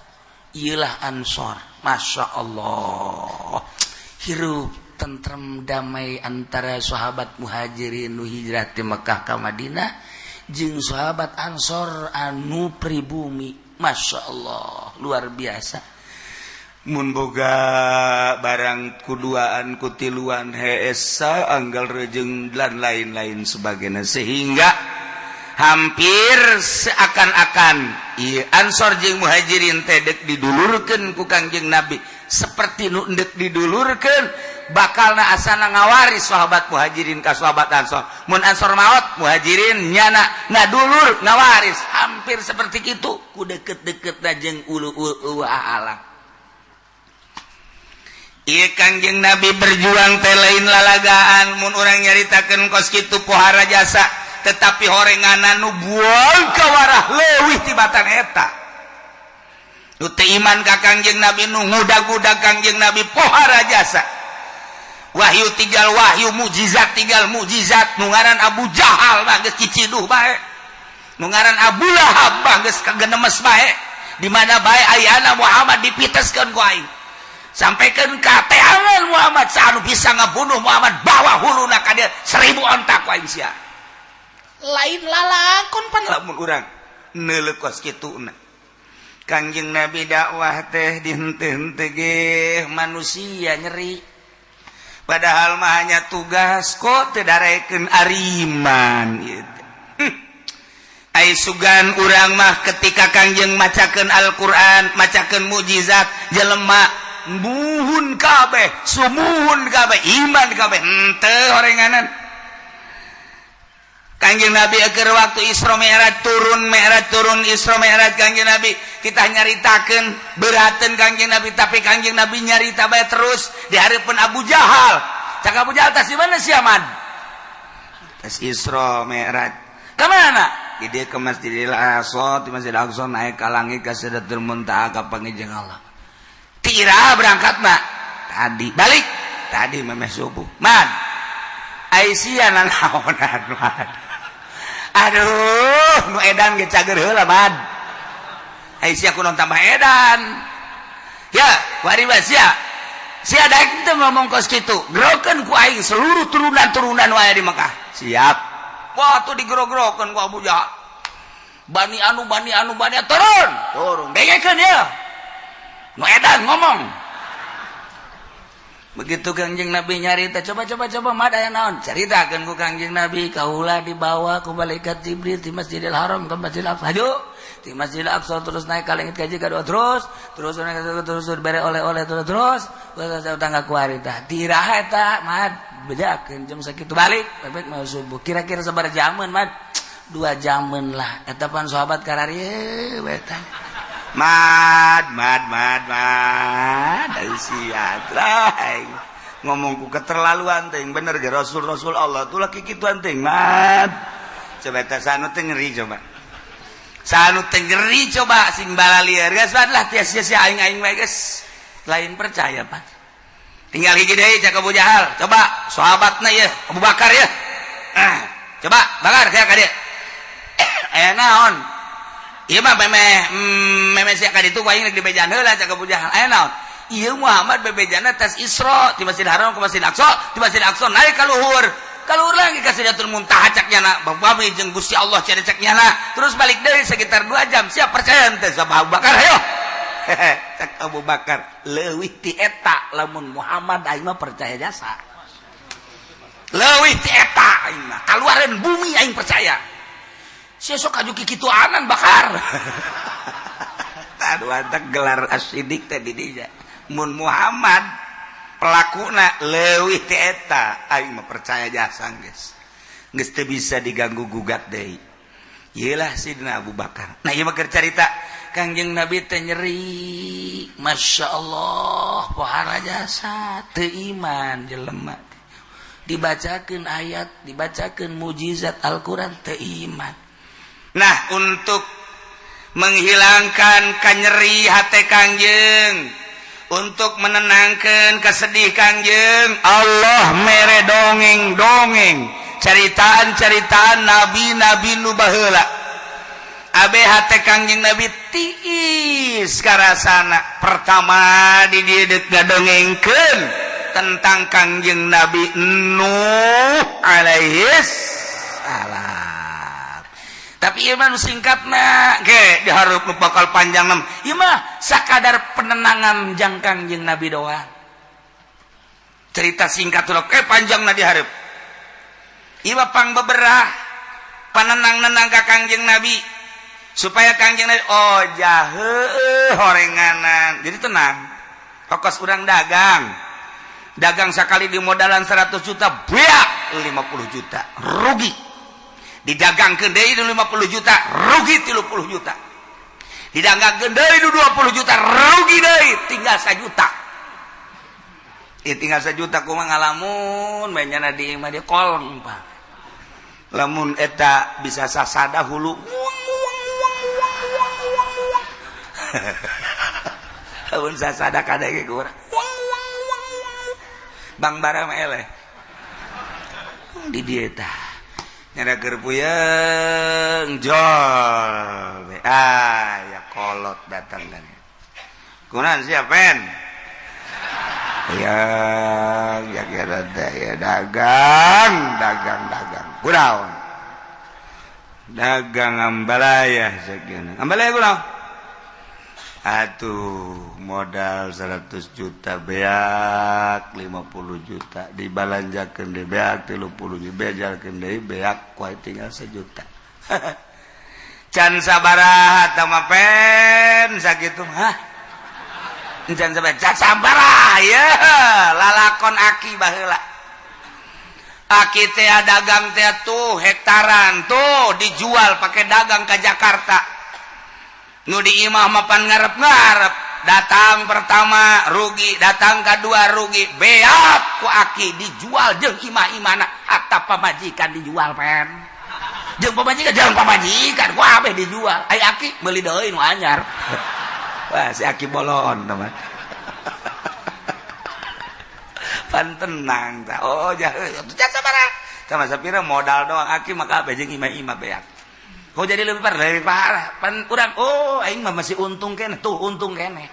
Iyalah Ansor. Masya Allah, hirup tentrem damai antara sahabat Muhajirin nu hijrah di Mekah ka Madinah jeung sahabat Ansor anu pribumi. Masya Allah, luar biasa. Mun boga barang kuduaan, kutiluan, heesa anggal rejeng dan lain-lain sebagainya, sehingga hampir seakan-akan Ansor jeung Muhajirin teh dek didulurkeun ku Kangjeng Nabi, seperti nu endek didulurkeun, bakalna asana ngawaris sahabat Muhajirin ka sahabat Ansor. Mun Ansor maot, Muhajirin nyana ngadulur ngawaris, hampir seperti itu ku deket-deket jeung ulu ulu alam. Iya, Kangjeng Nabi berjuang teh lain lalagaan. Mun urang nyaritakeun kos kitu pohara jasa, tetapi horenganan nu buang kawarah leuwih tibatan eta. Nu teu iman ka Kangjeng Nabi, nu ngudag-udag Kangjeng Nabi, pohara jasa. Wahyu tinggal wahyu, mukjizat tinggal mukjizat. Nu ngaran Abu Jahal mah geus ciciduh bae, nu ngaran Abu Lahab mah geus kagenemes bae. Di mana bae ayana Muhammad dipiteskeun ku aing, sampaikan ka teangan Muhammad. Anu bisa ngabunuh Muhammad, bawa huluna ka dia, 1000 onta ku aing sia. Lain lalakon pan lamun urang neuleuh kos kituna. Kangjeng Nabi dakwah teh dihenteu-henteu ge manusia nyeri, padahal mah hanya tugas kok teu darekeun ariman gitu. Ai sugan urang mah ketika Kangjeng macakeun Al-Qur'an, macakeun mukjizat, jelema muhun kabeh, sumuhun kabeh, iman kabeh. Henteu horenganan. Kangjeng Nabi keur waktu Isra Mi'raj turun, Mi'raj turun, Isra Mi'raj, Kangjeng Nabi kita nyaritakeun beraten Kangjeng Nabi, tapi Kangjeng Nabi nyarita bae terus di hareupeun Abu Jahal. Cak Abu Jahal, tas di mana sia, Man? Tas Isra Mi'raj. Ka mana? Di dia ke Masjidil Aqsa, di Masjidil Aqsa naik ka langit, ka Sidratul Muntaha, ka panggih Allah. Tira berangkat mak? Tadi. Balik? Tadi memeh subuh. Man, Aisyah nanaonan, Man? Aduh, nu edan ge cager heula, Man. Aisyah kudu tambah edan. Ya, wari sia. Sia daek teu ngomong kos kitu? Gerokeun ku aing seluruh turunan-turunan wae di Mekah. Siap. Wah, tuh digerok-gerokeun ku Abu Jahal. Bani anu, bani anu, bani turun. Turun. Dengekeun ya. Nu edan ngomong. Begitu Kangjeng Nabi nyarita, coba coba coba, mah aya naon? Caritakeun ku Kangjeng Nabi, kaula dibawa ku malaikat Jibril di Masjidil Haram ke Masjidil Aqsa. Hayu. Di Masjidil Aqsa terus naik ka langit kaji kadua, terus terus naik terus, terus bere oleh-oleh, terus terus terus tangga kuari tah. Tiraha eta, Mad? Bejakeun jam sakitu balik, balik mau subuh. Kira-kira sabaraha jaman, Mad? 2 jaman lah. Eta pan sahabat kararieu eta. Mad, mad, mad, mad, sia ngomongku keterlaluan ting. Bener ge Rasul, Rasul Allah tuh laki kituan ting, Mad. Coba eta sanu teh ngeri, coba sanu teh ngeri, coba sing balalieur geus lah, tias sia aing aing mah geus lain percaya pan. Tinggal hiji deui, cak Abu Jahal, coba sahabatna ya, Abu Bakar ya. Ah, coba Bakar kayak ka dieu, aya naon? Ieu mah memeh memeh sia ka ditu ku aing rek dibejaan heula cak Abu Jahal. Aya naon? Ieu Muhammad bebejana tas Isra ti Masjid Haram ke Masjid Aqsa, ti Masjid Aqsa naik ka luhur. Ka luhur lagi ka Sidratul Muntaha cak nyana, bami jeung Gusti Allah cek nyana. Terus balik deui sekitar 2 jam. Siap percaya henteu sama Abu Bakar hayo. Cak Abu Bakar leuwih ti eta lamun Muhammad aing mah percaya jasa. Leuwih ti eta aing mah kaluareun bumi aing percaya. Sia sok aju kikituanan Bakar. Aduh, antak gelar as-siddiq teh di dinya. Mun Muhammad pelakuna leuwih ti eta aing mah percaya jasa geus. Geus teu bisa diganggu gugat deui. Ieu lah Sidina Abu Bakar. Nah, ieu mah keur carita Kangjeng Nabi teh nyeri. Masya Allah, pohara jasa teu iman jelema. Dibacakeun ayat, dibacakeun mujizat Al-Qur'an teu iman. Nah, untuk menghilangkan kanyeri hati Kangjeng, untuk menenangkan kesedih Kangjeng, Allah mere dongeng-dongeng, ceritaan-ceritaan nabi-nabi nu baheula. Abe hate Kangjeng Nabi tiis karasana. Pertama di dieu deuk ngadongengkeun tentang Kangjeng Nabi Nuh alaihis salam. Tapi ieu mah nu singkatna ge dihareup nu bakal panjang nem. Ieu mah sakadar penenangan jang Kangjeng Nabi doang. Cerita singkat tuh eh panjangna dihareup. Ieu mah pang beberah panenang-nenang ka Kangjeng Nabi supaya Kangjeng Nabi oh jahe horenganan jadi tenang. Kokos urang dagang dagang sekali di modalan 100 juta beak 50 juta rugi, didagangkeun deui 50 juta rugi 30 juta, didagangkeun deui 20 juta rugi deui tinggal 1 juta. Ieu tinggal 1 juta kumaha ngalamun bae nyana di imah dia kolong Pak. Lamun eta bisa sasada hulu uang uang uang uang uang uang uang. Lamun sasada kadenge ku urang uang uang uang uang. Bang bara mah eleh di dieu tah nyana keur puyeng jol ah ya kolot datang kan kunaon sia pen ya ya kira teh ya dagang dagang dagang kunaon dagang ambalaya sekian ambalaya kunaon atuh modal 100 juta beak 50 juta dibalanjakeun deui beak 30 juta bejalkeun deui beak kuai tinggal 1 juta. Can sabaraha tah mah pen sakitu hah can sabaraha can sabaraha ye lalakon aki baheula aki teh dagang teh tuh hektaran tuh dijual pakai dagang ke Jakarta. Nu di imah mapan ngarep-ngarep datang pertama rugi, datang kedua rugi, beak ku aki dijual jeung imah-imahna hatta pamajikan dijual pen jeung pamajikan jeung pamajikan ku abeh dijual. Ai aki meuli deui nu anyar. Wah si aki bolon teman pan tenang tah. Oh jasa sabaraha sama sapira modal doang aki maka abeh jeung imah-imah beak. Kok jadi lebih parah pan urang oh aing mah masih untung keneh tuh untung keneh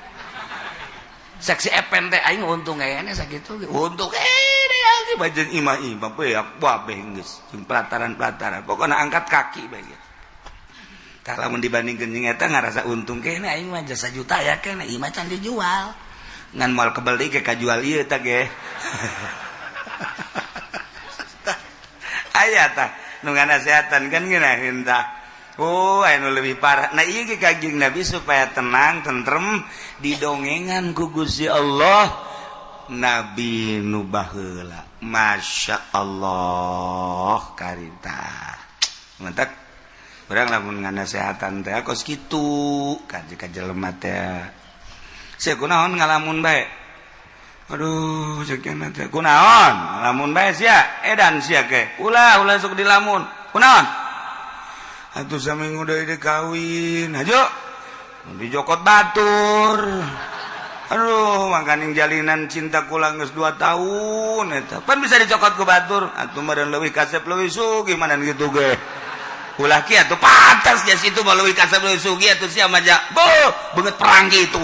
saksi epen teh aing untung keneh sakitu untung keneh aki bajeun imah-imah beak babeh geus jeung pelataran-pelataran pokona angkat kaki bae gitu. Tah lamun dibandingkeun jeung eta ngarasa untung keneh aing mah jasa juta ya keneh imah can dijual ngan moal kebel deui ke kajual ieu tah ge. Aya tah nu nganasehatan kan ngeunaheun tah. Oh, anu lebih parah. Nah, ieu ge Kangjeng Nabi supaya tenang, tentrem didongengan ku Gusti Allah Nabi nu baheula. Masya Allah karita. Mantak urang lamun nganasehatan teh kos kitu ka jelema teh. Sia kunaon ngalamun bae? Aduh, sekian teh kunaon? Ngalamun bae sia, edan sia ke. Ulah ulah sok dilamun. Kunaon? Atuh saminggu deui deui kawin. Hajo. Dijokot batur. Aduh, makaning jalinan cinta kula geus 2 tahun eta. Pan bisa dicokot ku batur. Atuh meureun leuwih kasep leuwih sugih mana gitu ge. Ulah kieu atuh, pantas jas itu mah leuwih kasep leuwih sugih atuh sia mah ja. Boh, beungeut perang kitu.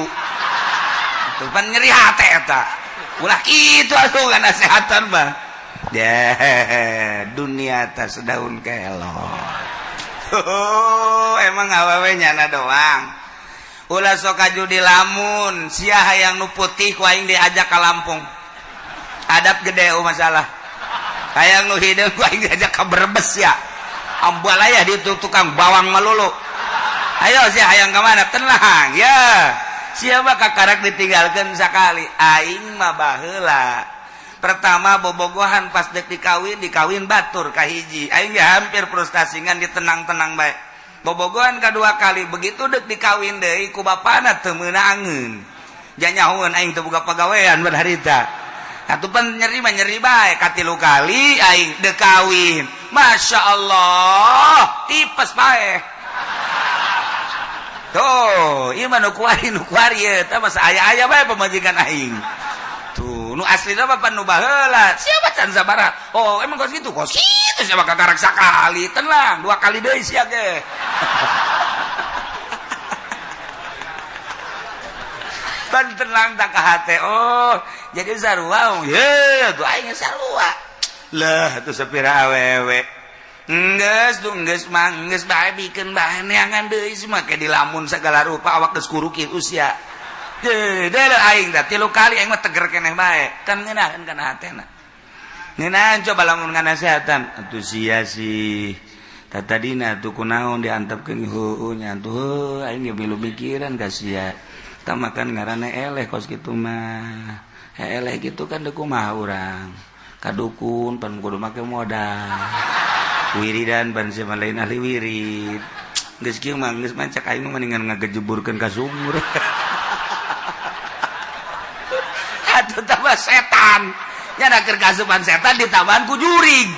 Tuh pan nyeri hate eta. Ulah kitu atuh nasehatan mah. Ya, dunia atas daun kelor. Oh, emang awewe nyana doang. Ulah sok kaju di lamun, sia hayang nu putih ku aing diajak ka Lampung. Adab gede oh masalah. Hayang nu hideung ku aing diajak ka Brebes ya. Ambalaya di tukang bawang melulu. Ayo sia hayang ka mana? Tenang ya. Siapa kakarak ditinggalkan sekali. Aing mah baheula. Pertama bobogohan pas dek dikawin, dikawin batur kahiji. Aing ge hampir frustasi ngan ditenang-tenang bae. Bobogohan kedua kali begitu dek dikawin deui ku bapana teu meunangeun. Janyahoeun aing teu boga pagawean pada harita. Atuh pan nyeri mah nyeri bae, katilu kali aing dek kawin. Masya Allah, tipes bae. Tuh, ieu mah nu kuari nu kuari ieu tah masa aya-aya bae pamajikan aing. Tuh, nu aslina mah pan nu baheula. Siapa can sabaraha? Oh, emang kos kitu? Kos kitu siapa kakarak sakali. Tenang, dua kali deui sia ge. Pan tenang tak ka hate. Oh, jadi sarua. Ye, tuh aing sarua. Lah, tuh sapira awewe. Enggeus tuh enggeus mah enggeus bae bikeun bae neangan deui semua ke dilamun segala rupa awak geus kuruki usia. Deh, aing dah tilu kali aing mah teger keneh bae. Kan ngeunaheun kana hatena. Ngeunaheun coba lamun nganasehatan. Atuh sia sih. Tatadina tuh kunaon diantepkeun heueuh nya atuh heuh aing ge milu mikiran ka sia. Tah makan ngaranna eleh kos kitu mah. Eleh kitu kan deuk kumaha urang. Ka dukun pan kudu make modal. Wiridan pan sia mah lain ahli wirid. Geus kieu mah geus mah cek aing mah mendingan ngagejeburkeun ka sumur. Atuh tambah setan. Nya keur kasupan setan ditambahan ku jurig.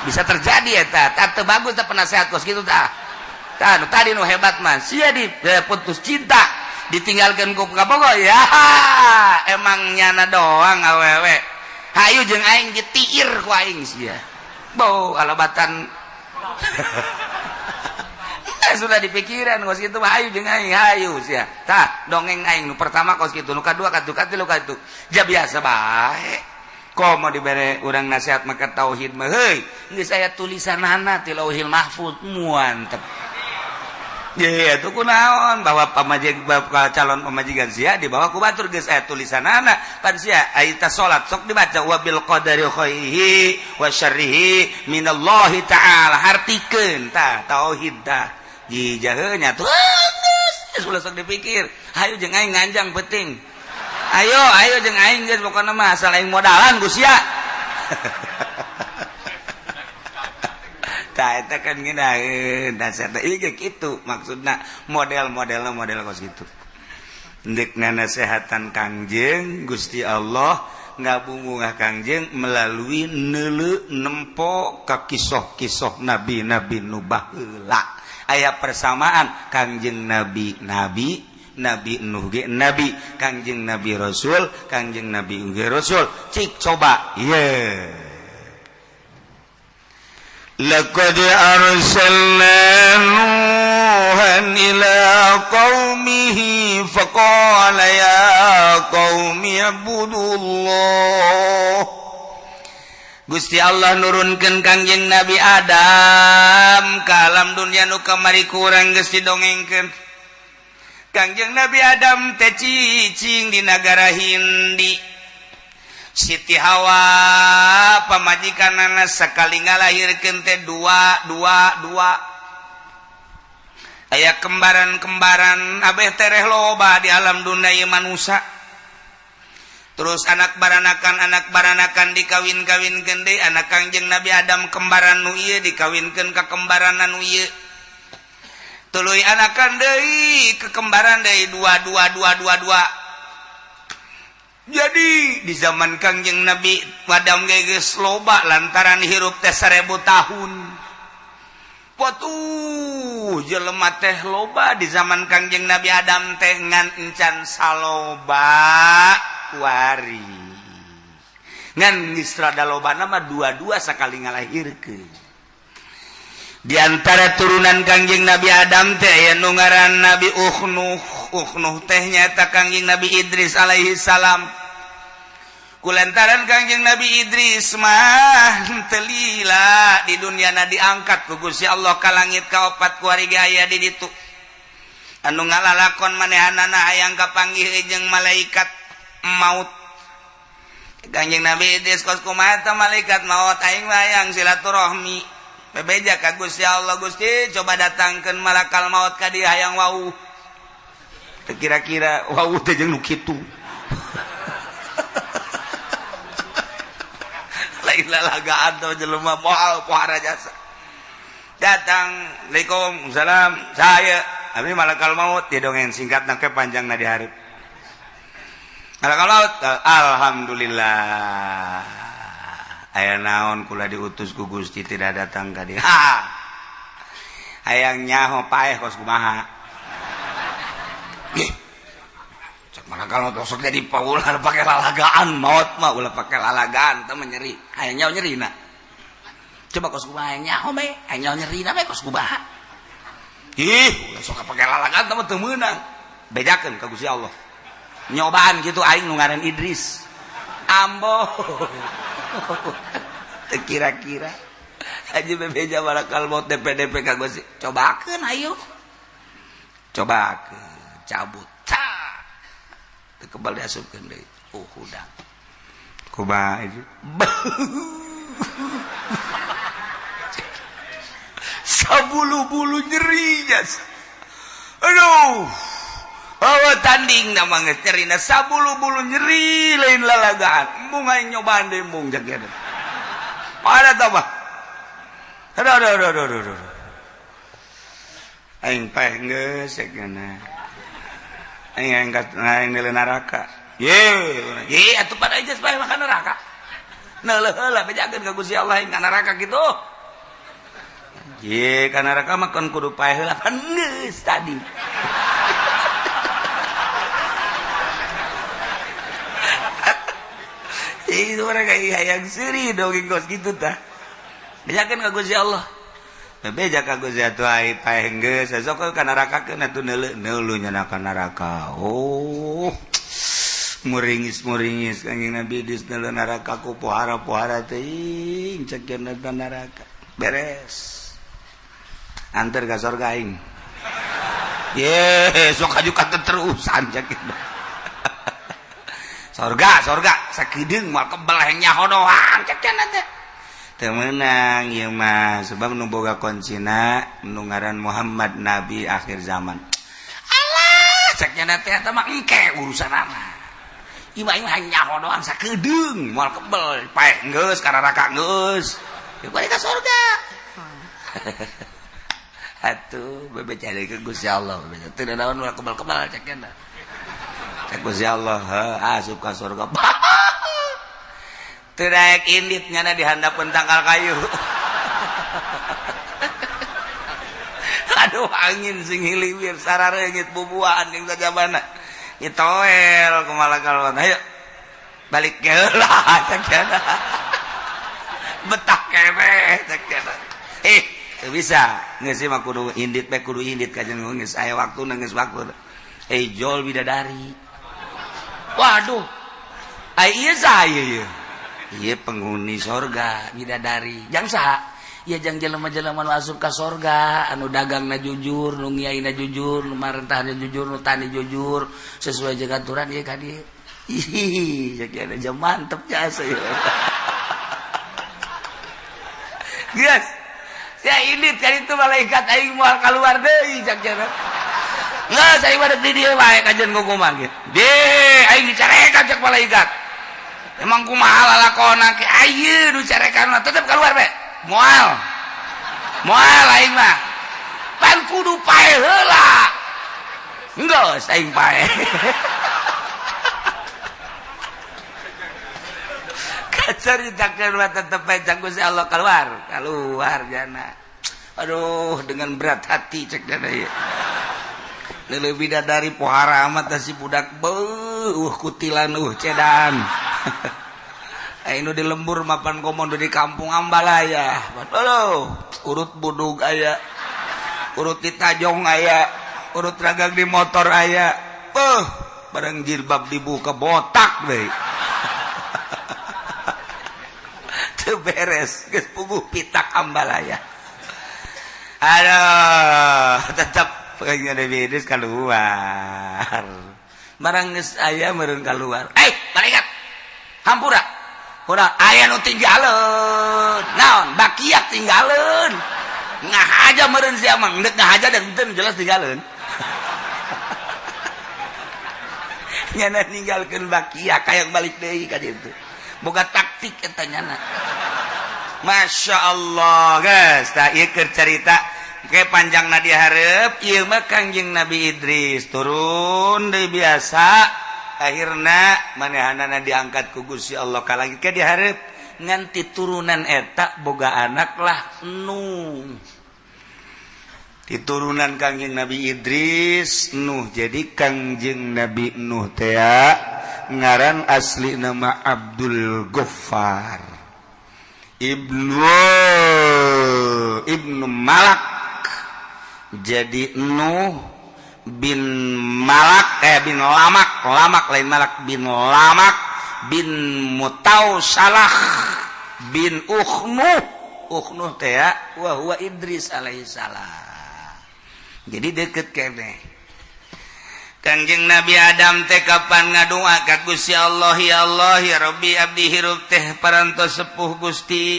Bisa terjadi eta. Tah teu bagus teh penasehat kos kitu tah. Tah nu tadi nu hebat mah sia di putus cinta ditinggalkeun ku kabogo ya emang nyana doang awewe. Hayu jeung aing ditiir ku aing sia. Bau alabatan. Sudah dipikiran kos kitu mah hayu jeung aing hayu sia. Tah dongeng aing nu pertama kos kitu, nu kadua katu katilu katu. Ja biasa bae. Komo dibere urang nasihat maka tauhid mah heuy geus aya tulisanana ti Lauhil Mahfuz muantep. Ye atuh kunaon bahwa pamajig calon pamajikan sia dibawa ku batur geus aya tulisanana pan sia ari ta salat sok dibaca wabil qadari khairihi wa syarrihi minallahi ta'ala hartikeun tah tauhid tah jijaheunya tuh geus ulah sok dipikir hayu jeung aing nganjang penting ayo ayo jeung aing geus pokona mah asal aing modalan ku sia. Tah eta kan ngeunaheun dasar teh ieu ge kitu maksudna model-modelna model kos kitu. Ndek nanasehatan Kangjeng Gusti Allah ngabungah Kangjeng melalui neuleu nempo ka kisoh-kisoh nabi-nabi nu baheula. Aya persamaan Kangjeng Nabi nabi, Nabi Nuh ge nabi, Kangjeng Nabi Rasul, Kangjeng Nabi ge Rasul. Cik coba ye. Laqad arsalna Nuhan ila qaumihi faqala ya qaumi ibudullah. Gusti Allah nurunkeun Kangjeng Nabi Adam ka alam dunia nu kamari kurang geus didongengkeun. Kangjeng Nabi Adam teh cicing di nagara Hindi. Siti Hawa pamajikanana sakali ngalahirkeun teh dua dua dua. Aya kembaran-kembaran abeh tereh loba di alam dunia ieu manusa. Terus anak baranakan dikawin-kawinkeun deui anak Kangjeng Nabi Adam kembaran nu ieu dikawinkeun ka kembaran nu ieu. Tuluy anakan deui ke kembaran deui dua dua dua dua dua. Jadi di zaman Kangjeng Nabi Adam geus loba lantaran hirup teh 1000 tahun. Watuh jelema teh loba di zaman Kangjeng Nabi Adam teh ngan encan saloba kuari. Ngan geus rada lobana mah dua-dua sakali ngalahirkeun. Di antara turunan Kangjeng Nabi Adam teh aya nu ngaran Nabi Ukhnuh. Ukhnuh teh nyaeta Kangjeng Nabi Idris alaihi salam. Kulantaran Kangjeng Nabi Idris mah teu lila di dunia, diangkat ku Gusti Allah ka langit kaopat, kuari ge aya di ditu anu ngalalakon manehanana hayang kapanggih jeung malaikat maut. Kangjeng Nabi Idris kos kumaha teh malaikat maut, aing mah hayang silaturahmi. Bebeja ka Gusti Allah, "Gusti, coba datangkeun malakal maut ka dieu, hayang wawuh." Teu kira-kira wawuh teh jeung nu kitu, lain lalagaan teh jelema moal pohara jasa. Datang, "Assalamualaikum." "Salam, saya abdi malakal maut." Dia dongeng singkat ke panjang na di hareup. "Malakal maut." "Alhamdulillah. Aya naon kula diutus ku Gusti tidak datang ka dieu?" "Ha, hayang nyaho paeh kos kumaha." Ih, cek malakal maut, sok jadi paulah pake lalagaan, maut mah ulah pake lalagaan teh mah nyeri. Hayang nyaho nyerina coba kos kumaha, hayang nyaho bae, hayang nyaho nyerina bae kos kumaha. Ih, ulah sok pake lalagaan teh mah teu meunang. Bejakeun ka Gusti Allah, nyobaan gitu aing nu ngaran Idris. Ambo, teu kira-kira aja bebeja malakal maut DPDP ka Gusti, cobakeun, ayo cobakeun. Cabut, tah, teu kebal, diasupkeun deui. Oh, udah kumaha itu, sabulu-bulu nyeri jas. Aduh. Oh, tanding nama geus nyerina sabulu-bulu nyeri, lain lalagaan. Embung aing nyobaan deui, embung jaga. Ada tambah. Aduh, aduh, aduh, aduh, aduh. Aing paeh geus cenah. Aing angkat aing neuleuh neraka. Ye, ye atuh pada aja paeh mah ka neraka. Neuleuh heula, bejakeun ka Gusti Allah aing ka neraka kitu. Ye, ka neraka mah kan kudu paeh heula kan geus tadi. Itu mereka hayang seuri dongeng kos kitu tah. Bejakeun ka Gusti Allah. Bebeja ka Gusti atuh ai paeh geus sok ka neraka keun atuh neuleuh neuleuh nya ka neraka. Oh. Muringis-muringis Kangjeng Nabi Idris neuleuh neraka ku pohara-pohara teuing cek neraka. Beres. Anter ka sorga aing. Ye, sok aju terusan cek. Sorga, sorga, sakedeung moal kebel, hayang nyaho doang cek cenah teh. Teu meunang ieu mah, sebab nu boga kuncina nu ngaran Muhammad, nabi akhir zaman. Alah, cek cenah teh eta mah engke urusanana. Ieu mah aing hayang nyaho doang sakedeung moal kebel, paeh geus ka neraka geus. Ya balik ka sorga. Atuh bebeja deui ka Gusti Allah, bebeja. Teu naon ulah kebel-kebel cek cenah. Cek Gusti Allah, asup ka surga. Teu daek indit nyana di handapeun tangkal kayu. Aduh, angin sing hiliwir sarareungit bubuahan jeung sajabana. Nyitoel ku malakal maut. Ayo balik ke heula cek cenah. Betah keneh cek cenah. Eh, teu bisa. Geus mah kudu indit bae, kudu indit ka jeung geus aya waktuna, geus waktu. Eh, jol bidadari. Waduh, ai ieu saha ieu? Ieu penghuni sorga bidadari. Jang saha? Ya jang jelema-jelema nu asup ka sorga, anu dagangna jujur, nu ngiaina jujur, nu marentahna jujur, nu tani jujur, sesuai jeung aturan ieu ka dieu. Ih, cek aja mantep jasa ieu. Geus. Sia indit kan itu malaikat, aing moal keluar deui cek cenah. Nggak, saya mah di dieu bae kajian kumaha ge. De, aing dicarekan cek malaikat. Emang kumaha lalakona ke ayeuna nu carekan mah tetep keluar bae. Moal. Moal aing mah. Pan kudu paeh heula. Geus aing paeh. Kacaritakeun mah tetep bae cek Gusti Allah keluar. Keluar jana. Aduh, dengan berat hati cek dana ieu. Lebih dari pohara amat si budak beuh kutilan cedan. Ayo di lembur mapan komodo di kampung Ambalaya. Aduh. Urut budug aya, urut di tajong aya, urut ragang di motor aya. Barang jilbab dibuka, botak deui. Teu beres, geus puguh pitak ambalaya. Aduh, tetap pengen Nabi Idris keluar. Barang geus aya meureun keluar. Eh, malaikat. Hampura. Kurang aya nu tinggaleun. Naon? Bakiak tinggaleun. Ngahaja meureun sia mah, deuk ngahaja dan henteu jelas tinggaleun. Nyana ninggalkeun bakiak hayang balik deui ka ditu. Boga taktik eta nyana. Masya Allah, guys, tak ieu keur carita ke panjangna dihareup ieu mah Kangjeng Nabi Idris turun deui biasa, akhirna manehanana diangkat ku Gusti Allah ka langit ke dihareup, nganti turunan eta boga anak lah Nuh. Diturunan Kangjeng Nabi Idris Nuh. Jadi Kangjeng Nabi Nuh teh ngaran asli nama Abdul Ghaffar Ibnu Malak. Jadi Nuh bin Malak, eh, bin Lamak, Lamak lain Malak, bin Lamak bin Mutau Salah bin Ukhnuh. Ukhnuh teh wa huwa Idris alaihi salam. Jadi deket kene. Kangjeng Nabi Adam teh kapan ngadua ka Gusti Allah, "Ya Allah, ya Rabbi, abdi hirup teh parantos sepuh, Gusti.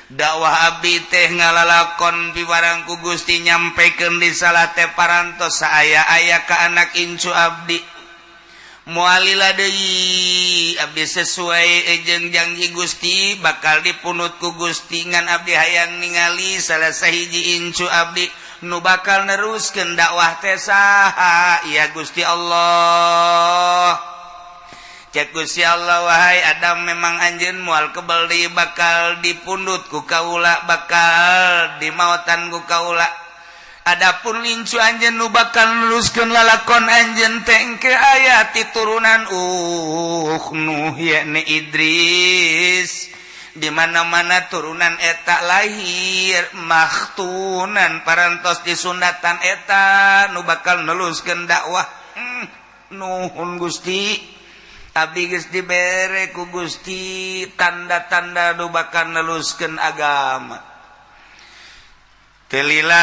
Dakwah abdi teh ngalalakon piwarang ku Gusti, nyampekeun risalah teh parantos saaya-aya ka anak incu abdi. Moal lila deui abdi sesuai jeung janji Gusti bakal dipunut ku Gusti, ngan abdi hayang ningali salah sahiji incu abdi nu bakal neruskeun dakwah teh saha ya, Gusti Allah?" Cek Gusti Allah, "Wahai Adam, memang anjeun moal kebel deui bakal dipundut ku kaula, bakal dimautan ku kaula. Adapun incu anjeun nu bakal neruskeun lalakon anjeun teh engke aya ti turunan Nuh, yakni Idris. Di mana-mana turunan eta lahir makhtunan, parantos disunatan, eta nu bakal neruskeun dakwah." Nuhun Gusti, abdi geus dibere ku Gusti tanda-tanda nu bakal neruskeun agama." Teu lila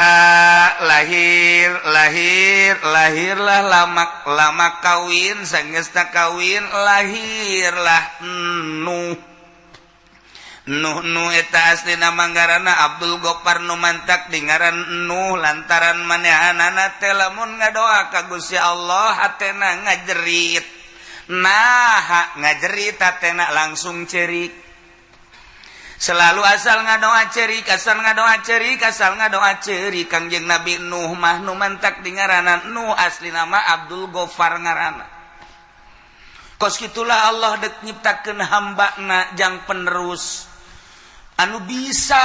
lahir lahir lahirlah Lamak. Lamak kawin, sanggeusna kawin lahirlah Nuh. Nuh, Nuh eta asli nama ngaranna Abdul Gopar, nu mantak di ngaran Nuh lantaran manehanana teh lamun ngadoa ka Gusti Allah hatena ngajerit. Nah, ngajerit hatena langsung cerik. Selalu asal ngadoa cerik, asal ngadoa cerik, asal ngadoa cerik. Kangjeng Nabi Nuh mah nu mantak di ngaranan Nuh, asli nama Abdul Gofar ngaranna. Kos gitulah Allah dek nyiptakeun hambana jang penerus anu bisa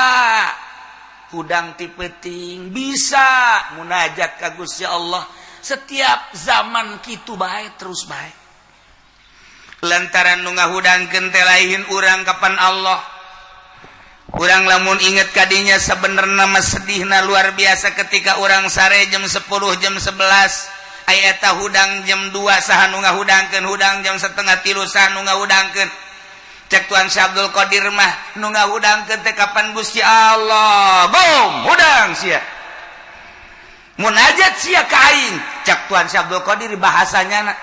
hudang ti peuting, bisa munajat ka Gusti Allah setiap zaman, kitu bae terus bae. Lantaran nu ngahudangkeun teh lain urang, kapan Allah. Urang lamun inget kadinya sebenarnya mah sedihna luar biasa ketika urang sare jam 10, jam 11, aya eta hudang jam 2, saha nu ngahudangkeun? Hudang jam 2.30, saha nu ngahudangkeun? Cek Tuan Syekh Abdul Qadir mah nu ngahudangkeun teh kapan Gusti Allah. Bom hudang sia, munajat sia ka aing, cek Tuan Syekh Abdul Qadir bahasanya.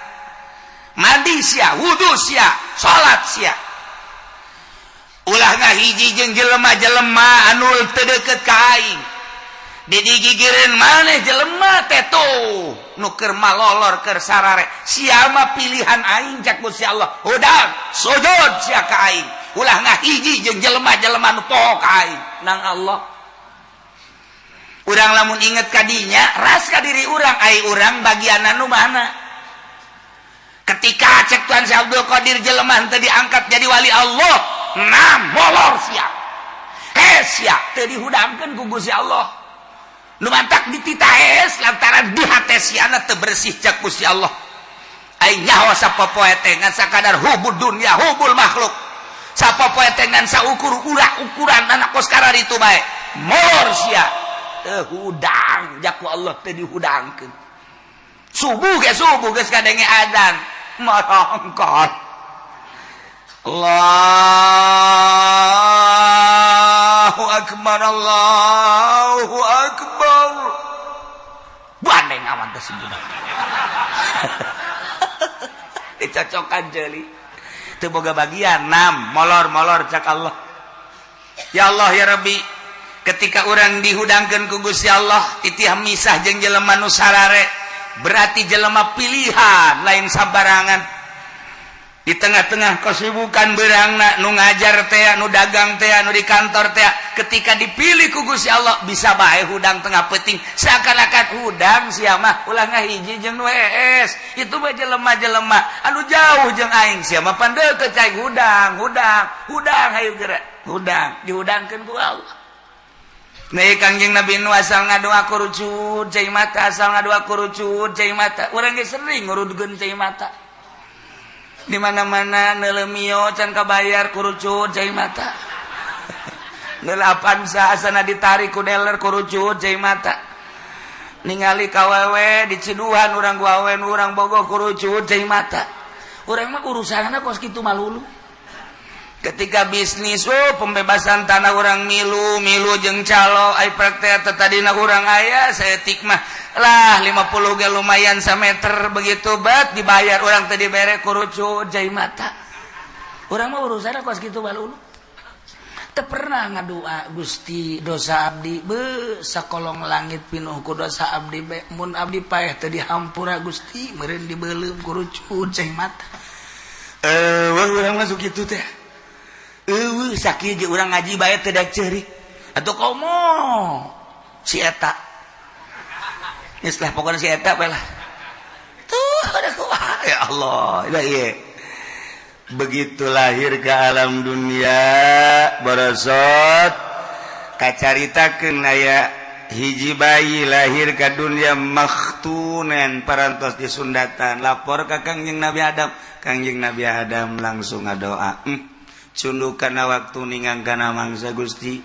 Mandi sia, wudu sia, salat sia, ulah ngahiji jeung jelema-jelema anu teu deukeut ka aing. Digigireun maneh jelema teh tuh nu keur malolor, keur sarare, sia mah pilihan aing, cek Gusti Allah. Hudang sujud sia ka aing, ulah ngahiji jeung jelema-jelema nu poho ka aing. Nang Allah, urang lamun inget kadinya ras ka diri urang, ai urang bagian anu mana? Ketika cek Tuan Syekh Abdul Qadir jelema teu diangkat jadi wali Allah, nah molor sia, hes sia, teu dihudangkeun ku Gusti Allah. Nu mantak dititahes lantaran di hate siana teu bersih, cek Gusti Allah. Aing nyaho sapopoe teh ngan sakadar hubud dunya, hubul makhluk. Sapopoe teh ngan saukur urak ukuran anak kos itu bae. Molor sia, teu hudang. Jaku Allah teu dihudangkeun. Subuh ge, subuh geus kadenge adzan, marongkot. Allahu akbar, Allahu akbar. Bandeng awan teh budak dicocokan jeli teu boga bagian nam. Molor, molor, cak Allah. Ya Allah, ya Rabbi. Ketika orang dihudangkan ku Gusti Allah, titih misah jeung jelema nu sarare, berarti jelema pilihan, lain sabarangan. Di tengah-tengah kesibukan berangna, nu ngajar teh, nu dagang teh, nu di kantor teh, ketika dipilih ku Gusti Allah bisa bae hudang tengah peuting, seakan-akan hudang sia mah, ulah ngahiji jeung nu hees. Itu mah jelema-jelema anu jauh jeung aing, sia mah pan deukeut cai. Hudang, hudang, hudang, hayu geura hudang. Dihudangkeun ku Allah. Nah, Kangjeng Nabi nu asal ngadoa kurucut cai mata, asal ngadoa kurucut cai mata. Urang ge sering ngurudkeun cai mata. Di mana-mana neuleu Mio can kabayar, kurucut cai mata. Neuleu Avanza asana ditarik ku dealer, kurucut cai mata. Ningali kawewe diciduhan urang, awewe urang bogoh, kurucut cai mata. Urang mah urusanna kos kitu malulu. Ketika bisnis, oh, pembebasan tanah, urang milu milu jeung calo. Ai praktek tadina urang aya saeutik mah lah, 50 ge lumayan sameter. Begitu bet dibayar, urang teh dibere, kurucut cai mata. Urang mah urusanna kos kitu balulu. Teu pernah ngadua, "Gusti, dosa abdi be sakolong langit pinuh ku dosa abdi be, mun abdi paeh teu dihampura Gusti, meureun dibeuleum." Kurucut cai mata. Eh, urang masuk kitu teh. Eueuh, sakieu ge urang ngaji bae teu da ceurik atuh. Komo si eta geus lah, pokoknya si eta bae lah tuh. Ada kumaha, ya Allah ya, ieu begitu lahir ke alam dunia borosot. Kacaritakeun aya hiji bayi lahir ke dunia makhtunen, parantos disundatan. Lapor ka Kangjeng Nabi Adam. Kangjeng Nabi Adam langsung ngadoa, cunduk kana waktu ningang kana mangsa. "Gusti,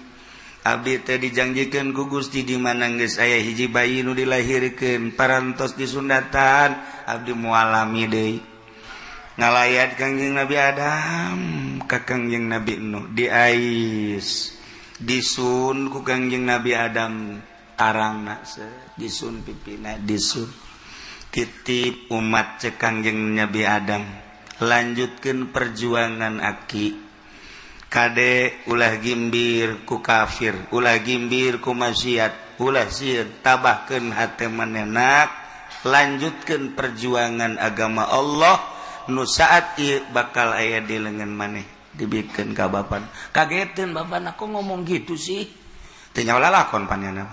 abdi teh dijanjikeun ku Gusti, di mana geus aya hiji bayi nu dilahirkeun parantos disundatan, abdi moal lami deui." Ngalayat Kangjeng Nabi Adam ka Kangjeng Nabi Nuh, diais, disun ku Kangjeng Nabi Adam tarangna, disun pipina, disun. "Titip umat," cek Kangjeng Nabi Adam, "lanjutkan perjuangan aki. Kade, ulah gimbir ku kafir, ulah gimbir ku maksiat, ulah sieun, tabahkeun hate manenak, lanjutkan perjuangan agama Allah nu saat ieu bakal aya di lengan maneh." Dibikeun ka bapan. Kageteun bapan, "Aku ngomong gitu sih?" Teu nyaho lalakon panjana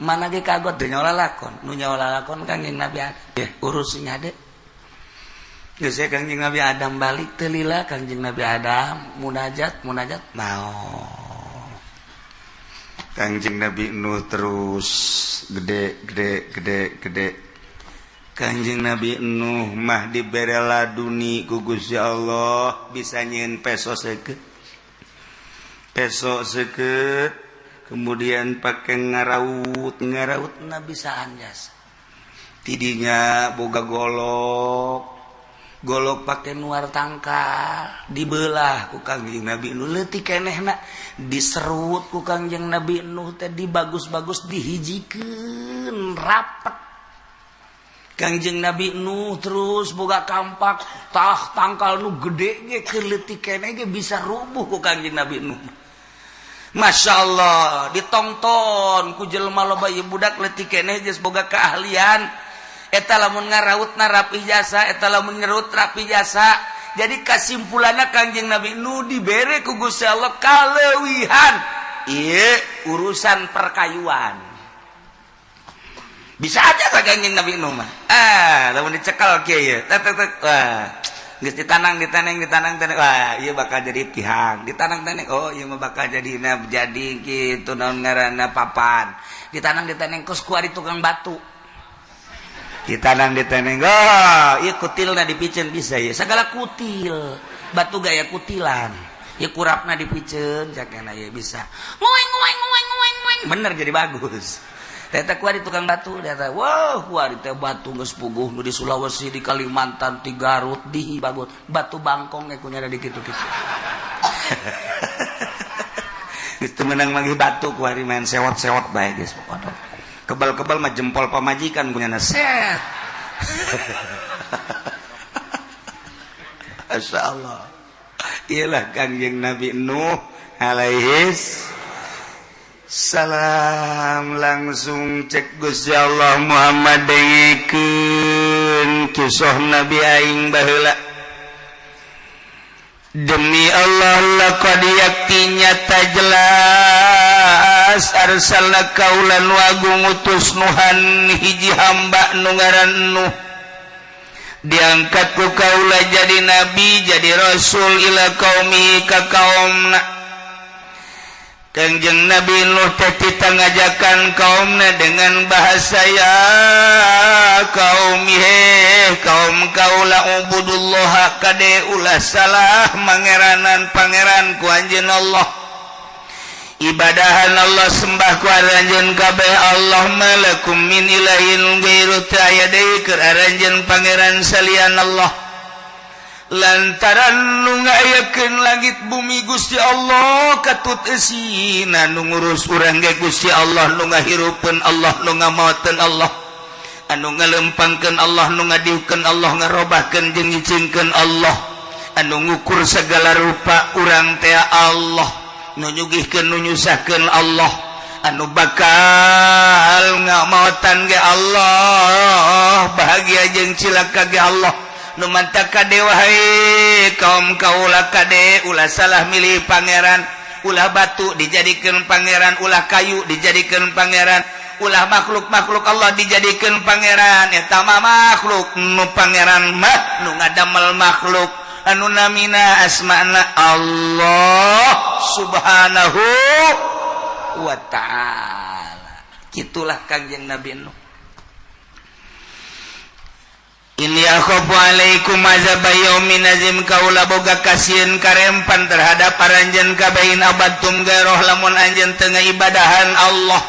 mana ge kagot, teu nyaho lalakon. Nu nyaho lalakon Kangjeng Nabi Adam. Ya urus nya de. Geus, Kangjeng Nabi Adam balik. Teu lila Kangjeng Nabi Adam munajat, munajat naon. Kangjeng Nabi Nuh terus gede, gede, gede, gede. Kangjeng Nabi Nuh mah dibere laduni ku Gusti Allah, bisa nyieun peso seukeut, peso seukeut, kemudian pakai ngaraut, ngaraut na bisaan jasa. Tidinya boga golok, golok pakai nuar tangkal, dibelah ku Kangjeng Nabi Nuh leutik kenehna, diserut ku Kangjeng Nabi Nuh teh, dibagus-bagus, dihijikeun rapet. Kangjeng Nabi Nuh terus boga kampak tah, tangkal nu gede ge, keur leutik keneh ge bisa rubuh ku Kangjeng Nabi Nuh. Masya Allah, ditongton ku jelema loba. Ieu budak leutik keneh geus boga keahlian. Eta lamun ngaraut na rapi jasa, eta lamun ngerut rapi jasa. Jadi kesimpulannya, Kangjeng Nabi Nuh dibere ku Gusti Allah kalewihan ieu urusan perkayuan. Bisa aja lah Kangjeng Nabi Nuh mah. Ah, lamun dicekal kieu ye, tek tek tek, wah, geus ditanang, ditaneng, ditanang taneng, wah, ieu bakal jadi tihang. Ditanang taneng, oh, ieu mah bakal jadi jadi kitu, naon ngaranna, papan. Ditanang ditaneng, kos kuari tukang batu. Ditanang diteneng, oh, ieu kutilna dipiceun bisa ya, segala kutil batu gaya kutilan. Ya, kurapna dipiceun cakena ya bisa. Ngoeng ngoeng ngoeng ngoeng. Bener jadi bagus. Eta kuari tukang batu eta. Wah, kuari teh batu geus puguh nu di Sulawesi, di Kalimantan, di Garut, di bagus. Batu bangkong ge kunyana di kitu-kitu. Geus teu meunang manggih batu kuari main sewot-sewot bae geus pokona. Kebal-kebal mah jempol pamajikan kunyana set. Masya Allah. Iyalah Kangjeng Nabi Nuh alaihis salam langsung cek Gusti Allah Muhammad dengekeun kisah Nabi aing baheula. Demi Allah laqad yakti nyata jelas arsalna kaula nu agung utus Nuhan hiji hamba nu ngaran Nuh. Diangkat ku kaula jadi nabi jadi rasul ila qaumi ka kaumna. Kangjeng Nabi Nuh teh tita ngajakan kaumna dengan bahasa ya kaum he kaum kaula ubudullah kade ulah salah mangeranan pangeran ku anjeun Allah, ibadahan Allah sembah ku aranjeun kabeh Allah malakum min ilahin ghairu teu aya deui keur aranjeun pangeran salian Allah. Lantaran nu ngayakeun langit bumi Gusti Allah katut eusina nu ngurus urang ge Gusti Allah, nu ngahirupeun Allah, nu ngamaoteun Allah, anu ngalempangkeun Allah, nu ngadiukeun Allah, ngarobahkeun jeung nyicingkeun Allah, anu ngukur segala rupa urang teh Allah, nu nyugihkeun nu nyusahkeun Allah, anu bakal ngamaotan ge Allah, bahagia jeung cilaka ge Allah. Nu mantap kade wahai kaum kaula kade ulah salah milih pangeran, ulah batu dijadikan pangeran, ulah kayu dijadikan pangeran, ulah makhluk-makhluk Allah dijadikan pangeran. Eta mah makhluk, nu pangeran mah nu ngadamel makhluk anu namina asmana Allah Subhanahu wa ta'ala. Kitulah Kangjeng Nabi Nuh. Inni akhafu alaikum azab yaumin azim kaula boga kasieun karempan terhadap aranjeun kabeh in abadtum gairoh lamun anjeun teu ngibadahan Allah.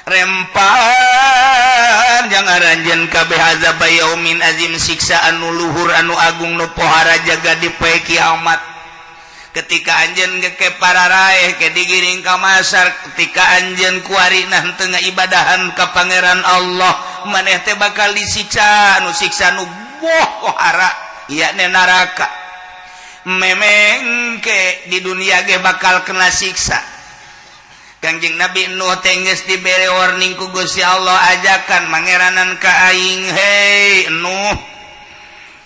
Rempan jang aranjeun kabeh azab yaumin azim siksa anu luhur anu agung nu pohara jaga di poe kiamat. Ketika anjeun geke pararaeh ke digiring ka masar, ketika anjeun kuari nah teu ngibadahan ka pangeran Allah, maneh teh bakal disiksa nu siksa nu pohara yakni neraka. Memengke di dunia ge bakal kena siksa. Kangjeng Nabi Nuh teh geus dibere warning ku Gusti Allah ajakan mangeranan ka aing, hei Nuh,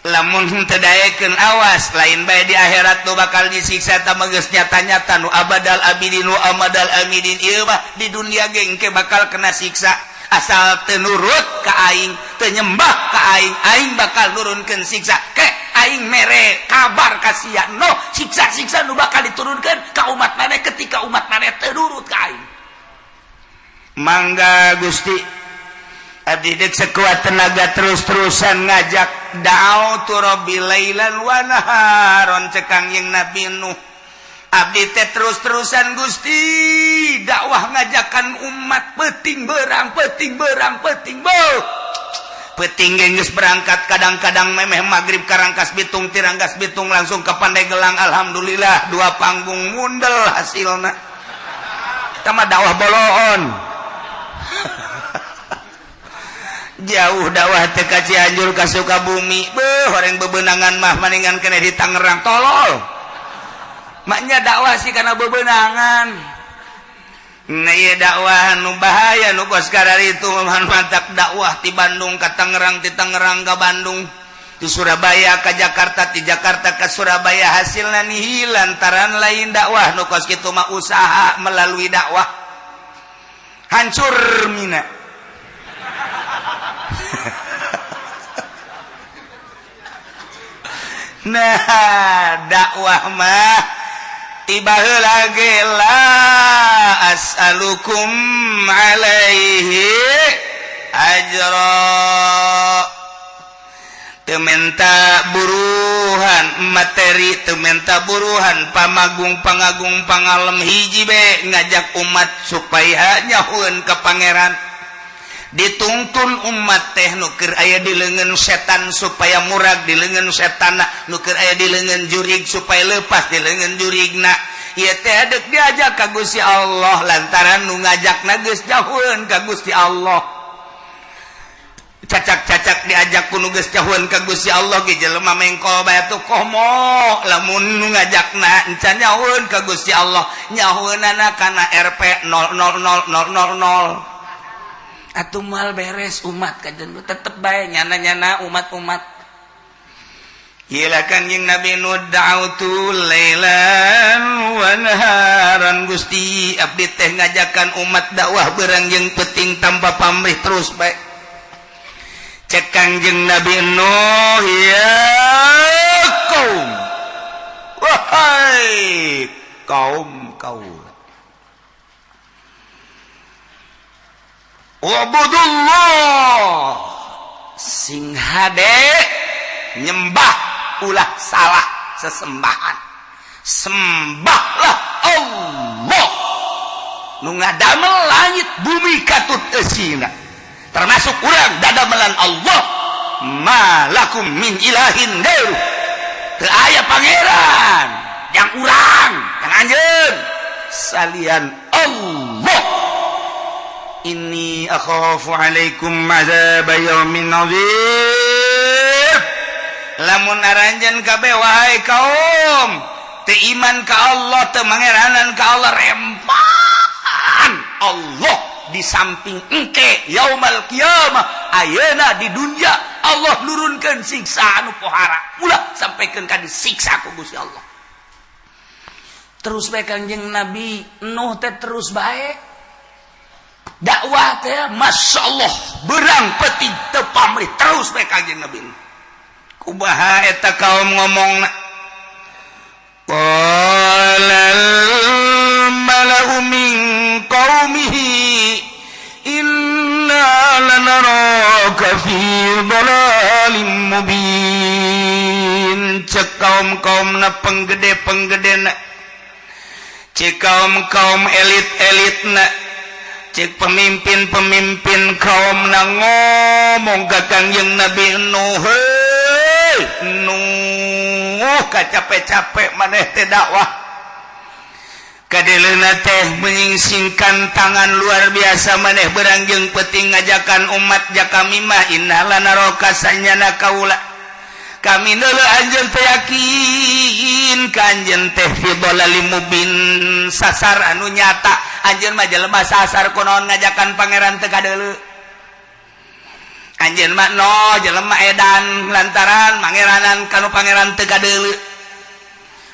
lamun teu daekeun awas lain bae di akhirat nu bakal disiksa ta geus nyata-nyata nu abadal abidin nu amadal amidin ieu mah di dunia ge engke bakal kena siksa asal teu nurut ka aing, teu nyembah ka aing, aing bakal nurunkeun siksa. Ke aing mere kabar ka sia no siksa-siksa nu bakal diturunkeun ka umat maneh ketika umat maneh teu nurut ka aing. Mangga Gusti, abdi dek sekuat tenaga terus-terusan ngajak da'autu rabbi lailan wa naharon cek Kangjeng Nabi Nuh. Abdi teh terus-terusan Gusti dakwah ngajakan umat peting berang peting berang peting beuh peting geus berangkat kadang-kadang memeh maghrib ka Rangkas Bitung ti Rangkas Bitung langsung ke Pandeglang, alhamdulillah dua panggung mundel hasilna. Tama dakwah boloon. Jauh dakwah teh ka Cianjur ka Sukabumi beuh horeng bebenangan mah maningan kena di Tangerang tolol. Maknya dakwah sih karena bebenangan. Nah ieu dakwah nu bahaya nu kos itu mantap dakwah ti Bandung ka Tangerang, ti Tangerang ka Bandung, di Surabaya ka Jakarta, di Jakarta ke Surabaya, hasilna nihil lantaran lain dakwah nu kos kitu mah usaha melalui dakwah hancur mina. Nah dakwah mah tiba heula ge la as'alukum alaihi ajra, teu menta buruh buruhan materi, teu menta buruhan pamagung, pangagung, pangalem. Hiji be, ngajak umat supaya nyahueun ka Pangeran. Dituntun umat teh nu keur aya di leungeun setan supaya murag di leungeun setan, nu keur aya di leungeun jurig supaya lepas di leungeun jurigna. Ieu teh dek diajak ka Gusti Allah lantaran nu ngajakna geus jauheun ka Gusti Allah. Cacak-cacak diajak ku nu geus jauheun ka Gusti Allah ge jelema mengkol bae tuh. Komo lamun nu ngajakna encan nyahueun ka Gusti Allah, nyahueunana kana Rp 000000, atuh moal beres umat. Kajen tetep bae nyana-nyana umat-umat. Gila, Kangjeng Nabi Nuh, da'autu lailan wa naharan. Gusti, abdi teh ngajakan umat dakwah beurang jeung peuting tanpa pamrih, terus bae. Cek Kangjeng Nabi Nuh, ya kaum, wahai kaum kaum, ubudullah, sing hade nyembah, ulah salah sesembahan, sembahlah Allah nu ngadamel langit bumi katut eusina, termasuk urang dadamelan Allah. Malakum min ilahin gairu, teu aya pangeran yang urang, yang anjeun salian Allah. Inni akhafu alaikum azab yaumin azim. Lamun aranjeun kabeh, wahai kaum, teu iman ka Allah, teu mangeranan ka Allah, rempan Allah di samping engke yaumal kiamah, ayeuna di dunia Allah nurunkeun siksa anu pohara. Ulah sampaikan ka disiksa ku Gusti Allah. Terus bae Kangjeng Nabi Nuh teh, terus bae dakwah teh, Masya Allah, beurang peuting teu pamrih, terus bae Kangjeng Nabi. Kumaha eta kaum ngomong? Qalal mala'u min qaumihi inna lanaraka fi dhalalim mubin. Cek kaum-kaum na, penggede-penggede na, cek kaum-kaum elit-elit na, cek pemimpin-pemimpin kaum na ngomong ka Kangjeng Nabi Nuh, "Hei Nuh, capek-capek maneh teh dakwah, kadeleuna teh menyingsingkan tangan luar biasa. Maneh beurang jeung peuting ngajakan umat ja kami mah inna lanaraka, sanyana kaula, kami neuleuh anjeun teh, yakin ka anjeun teh fi dhalalim mubin, sasar anu nyata. Anjeun mah jelema sasar. Kunaon ngajakan Pangeran teu kadeuleu? Anjeun mah no jelema edan lantaran mangeranan kanu Pangeran teu kadeuleu.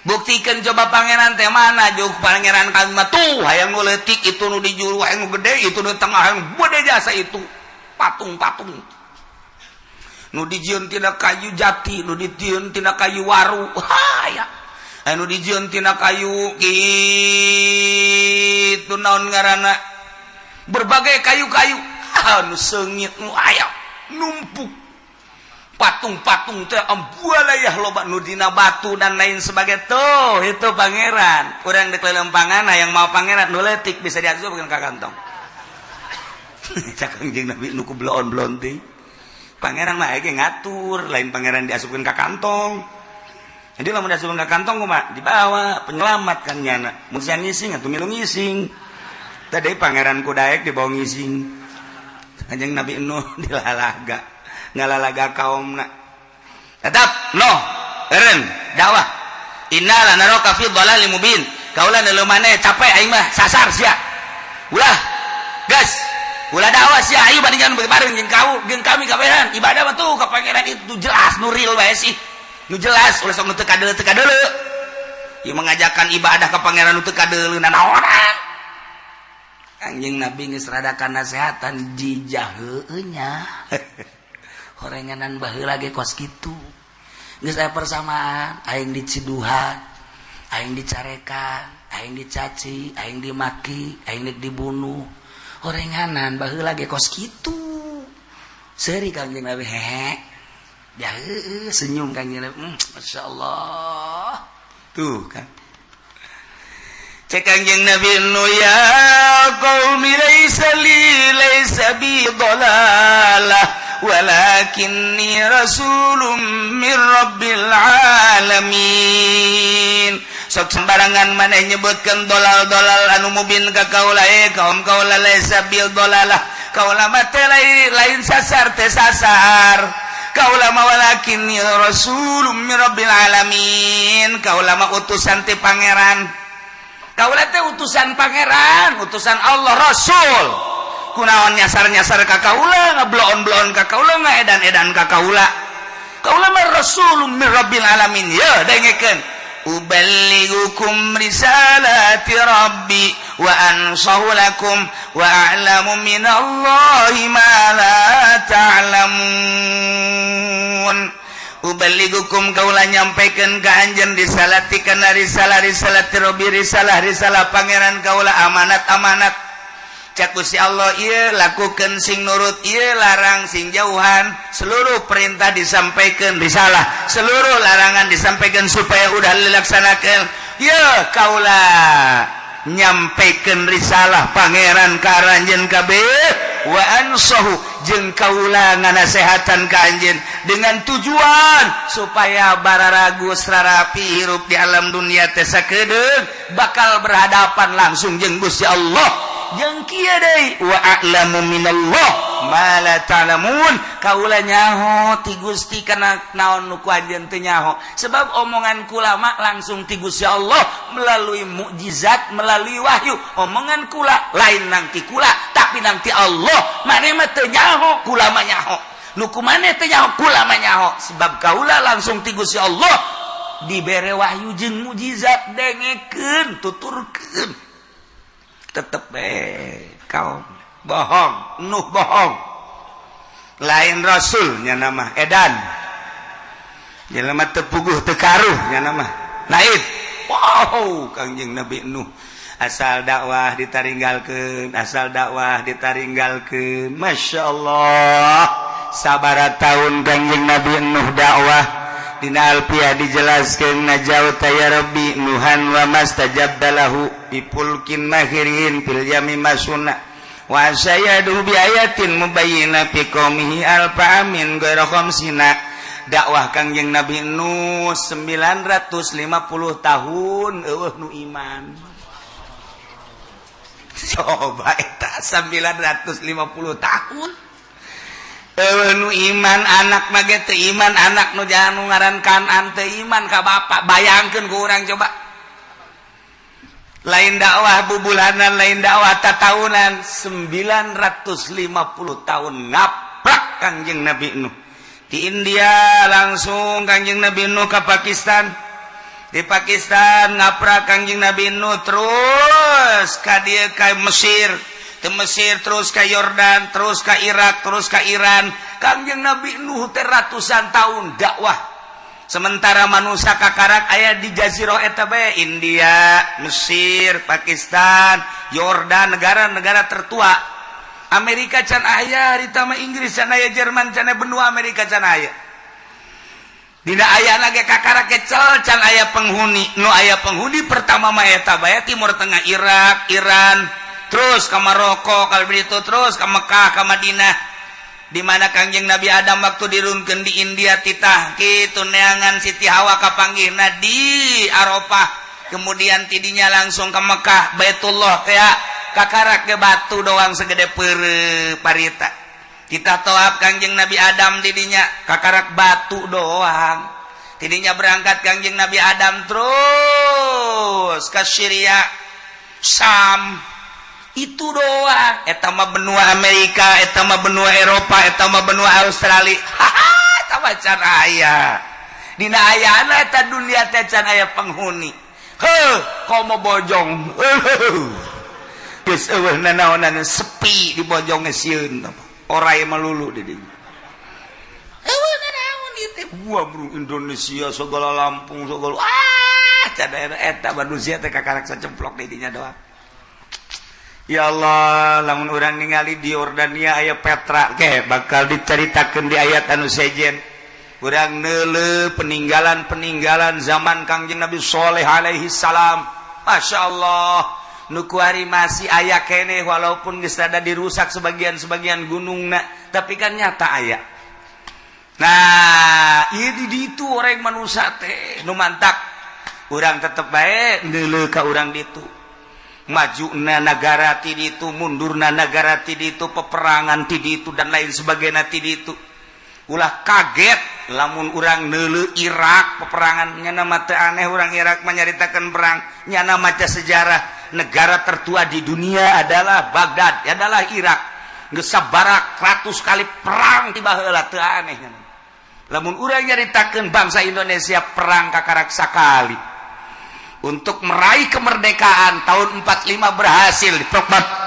Buktikan coba Pangeran teh mana. Juk Pangeran kami mah tuh, hayang nu leutik itu, nu di juru hayang nu gede itu, nu tengah hayang gede jasa itu patung-patung nu dijieun tina kayu jati, nu dijieun tina kayu waru, haya anu dijieun tina kayu kitu, naon ngaranna, berbagai kayu-kayu anu seungit nu aya numpuk patung-patung teh, ambualayah loba nu dina batu dan lain sebagai tuh. Itu Pangeran urang dek lelempangan yang mau Pangeran nu leutik bisa diasupkeun ka kantong." Cak Kangjeng Nabi nu ku bloon-bloon teh, Pangeran mah ge ngatur, lain Pangeran diasupkeun ka kantong. Jadi lamun diasupkeun ka kantong kumaha? Dibawa penyelamat kan nyana. Mun siang ngising atuh milu ngising. Tadi Pangeran kudaek dibawa ngising. Kanjeng Nabi Nuh dilalaga, ngalalaga kaumna tetap no eren dakwah. Inna lanaraka fi dhalalim mubin. Kaula neuleuh maneh capek, aing mah sasar sia. Ulah gas, ulah dakwah sia. Ayo bandingan bareng jeung kau jeung kami kabehan ibadah mah tuh ka Pangeran itu jelas, nu real bae sih, nu jelas. Ulah sok nu teu kadeuleu, teu kadeuleu. Ieu mengajakan ibadah ka Pangeran nu teu kadeuleu nanaonan? Anjing Nabi geus rada nasehatan jijah heueuh nya. Horenganan baheula ge kos kitu. Geus aya persamaan, aing diciduhan, aing dicarekan, aing dicaci, aing dimaki, aing nek dibunuh. Horenganan baheula ge kos kitu. Seuri Kangjeng Nabi, hehe. Ya senyum Kangjeng Nabi. Masya Allah tuh kan. Cek Kangjeng Nabi Nuh, "Ya qaumi, laisa li, laisa bi dalalah, walakinni rasulun min rabbil alamin." Sok sembarangan maneh nyebutkeun dolal-dolal anu mubin ka kaula. Eh kaum, kaula laisa bil dolalah, kaula mah teh lain sasar, teh sasar kaula mah. Walakinni rasulun min rabbil alamin, kaula mah utusan ti Pangeran, kaula teh utusan Pangeran, utusan Allah, rasul. Kunaon nyasar-nyasar ka kaula, ngebloon-bloon ka kaula, ngaedan-edan ka kaula? Kaula mah rasulun min rabbil alamin. Ya dengekeun, "Uballighukum risalati rabbi wa ansahu lakum wa a'lamu minallahi ma la ta'lamun." Uballighukum, kaula nyampaikan ka anjeun, risalati kana risalah, risalati rabbi, risalah risalah Pangeran kaula, amanat amanat. Cek Gusti Allah, ieu lakukan sing nurut, ieu larang sing jauhan. Seluruh perintah disampaikan, risalah, seluruh larangan disampaikan supaya udah dilaksanakan. Ya kaula nyampaikan risalah Pangeran ka aranjeun kabeh, wa ansahu, jeung kaula nganasehatan ka anjeun dengan tujuan supaya bararagus rarapi hirup di alam dunia teh, sakedeung bakal berhadapan langsung jeung Gusti Allah. Jeung kieu deui, wa a'lamu minallah ma la ta'lamun, kaula nyaho ti Gusti kana naon nu ku anjeun teu nyaho, sebab omongan kula mah langsung ti Gusti Allah melalui mukjizat, melalui wahyu. Omongan kula lain nang ti kula, tapi nang ti Allah. Maneh mah teu nyaho, kula mah nyaho. Nu ku maneh teu nyaho, kula mah nyaho, sebab kaula langsung ti Gusti Allah dibere wahyu jeung mukjizat. Dengekeun, tuturkeun, tetep kaum bohong. Nuh bohong, lain rasulnya, nama edan, jelema teu puguh teu karuh nya nama lain. Wow, Kangjeng Nabi Nuh asal dakwah ditaringgalkeun, asal dakwah ditaringgalkeun. Masya Allah, sabaraha tahun Kangjeng Nabi Nuh dakwah? Dina Alfiah dijelaskan, "Najauta ya Rabbi Nuhan wa mastajabta lahu bi fulkin mahirin fil yami masuna wa sayadu bi ayatin mubayyina fi qaumihi alfa amin ghaira khamsina." Dakwah Kangjeng Nabi Nuh 950 tahun, eueuh nu iman. Coba eta 950 tahun nu iman, anak mah ge teu iman, anak nu jangan nu ngaran Kanan teu iman ka bapak. Bayangkeun ku urang coba, lain dakwah bubulanan, lain dakwah tatahunan, 950 tahun ngaprak Kangjeng Nabi Nuh. Di India langsung Kangjeng Nabi Nuh ke Pakistan, di Pakistan ngaprak Kangjeng Nabi Nuh, terus ka dieu, ka Mesir, ke Mesir, terus ke Yordan, terus ke Irak, terus ke Iran. Kangjeng Nabi Nuh teh ratusan tahun dakwah, sementara manusia kakarak aya di jazirah eta bae, India, Mesir, Pakistan, Yordan, negara-negara tertua. Amerika can aya harita mah, Inggris can aya, Jerman can aya, benua Amerika can aya. Dina aya lagi kakarak kecel, can aya penghuni. Nu aya penghuni pertama mah eta bae, Timur Tengah, Irak, Iran, terus ke Maroko, kalau begitu terus ke Mekah, ke Madinah, di mana Kangjeng Nabi Adam waktu dirunkeun di India, titah kitu neangan Siti Hawa, kapanggihna di Arafah. Kemudian tidinya langsung ke Mekah, Baitullah kayak kakarak ke batu doang segede pere parita. Kita toab Kangjeng Nabi Adam didinya, kakarak batu doang. Tidinya berangkat Kangjeng Nabi Adam terus ke Syria, Sam, itu doang. Eta mah benua Amerika, eta mah benua Eropa, eta mah benua Australia. Haha, eta mah can aya. Dina ayana eta dunia teh can aya penghuni. Heuh, komo Bojong, geus eueuh nanaonan, sepi di Bojong, sieun orai melulu di dinya. Eueuh nanaon ieu teh. Wah bro, Indonesia segala, Lampung segala, ah can eta manusia teh kakarak sacemplok di dinya doang. Ya Allah, lamun urang ningali di Yordania aya Petra ke bakal diceritakan di ayat anu sejen. Urang neuleuh peninggalan-peninggalan zaman Kangjeng Nabi Soleh alaihi salam. Masya Allah, nu kuari masih aya keneh, walaupun geus rada dirusak sebagian-sebagian gunungna, tapi kan nyata aya. Nah, ieu di ditu orang manusia teh nu mantak urang tetep bae neuleuh ka urang ditu, majuna negara ti ditu, mundurna negara ti ditu, peperangan ti ditu, dan lain sebagainya ti ditu. Ulah kaget lamun urang neuleuh Irak peperangan, nyana mah teu aneh urang Irak menyaritakan perang. Nyana maca sejarah, negara tertua di dunia adalah Baghdad, adalah Irak. Geus sabarak ratus kali perang ti baheula, teu aneh nyana. Lamun urang nyaritakeun bangsa Indonesia perang kakarak sakali untuk meraih kemerdekaan tahun 45, berhasil di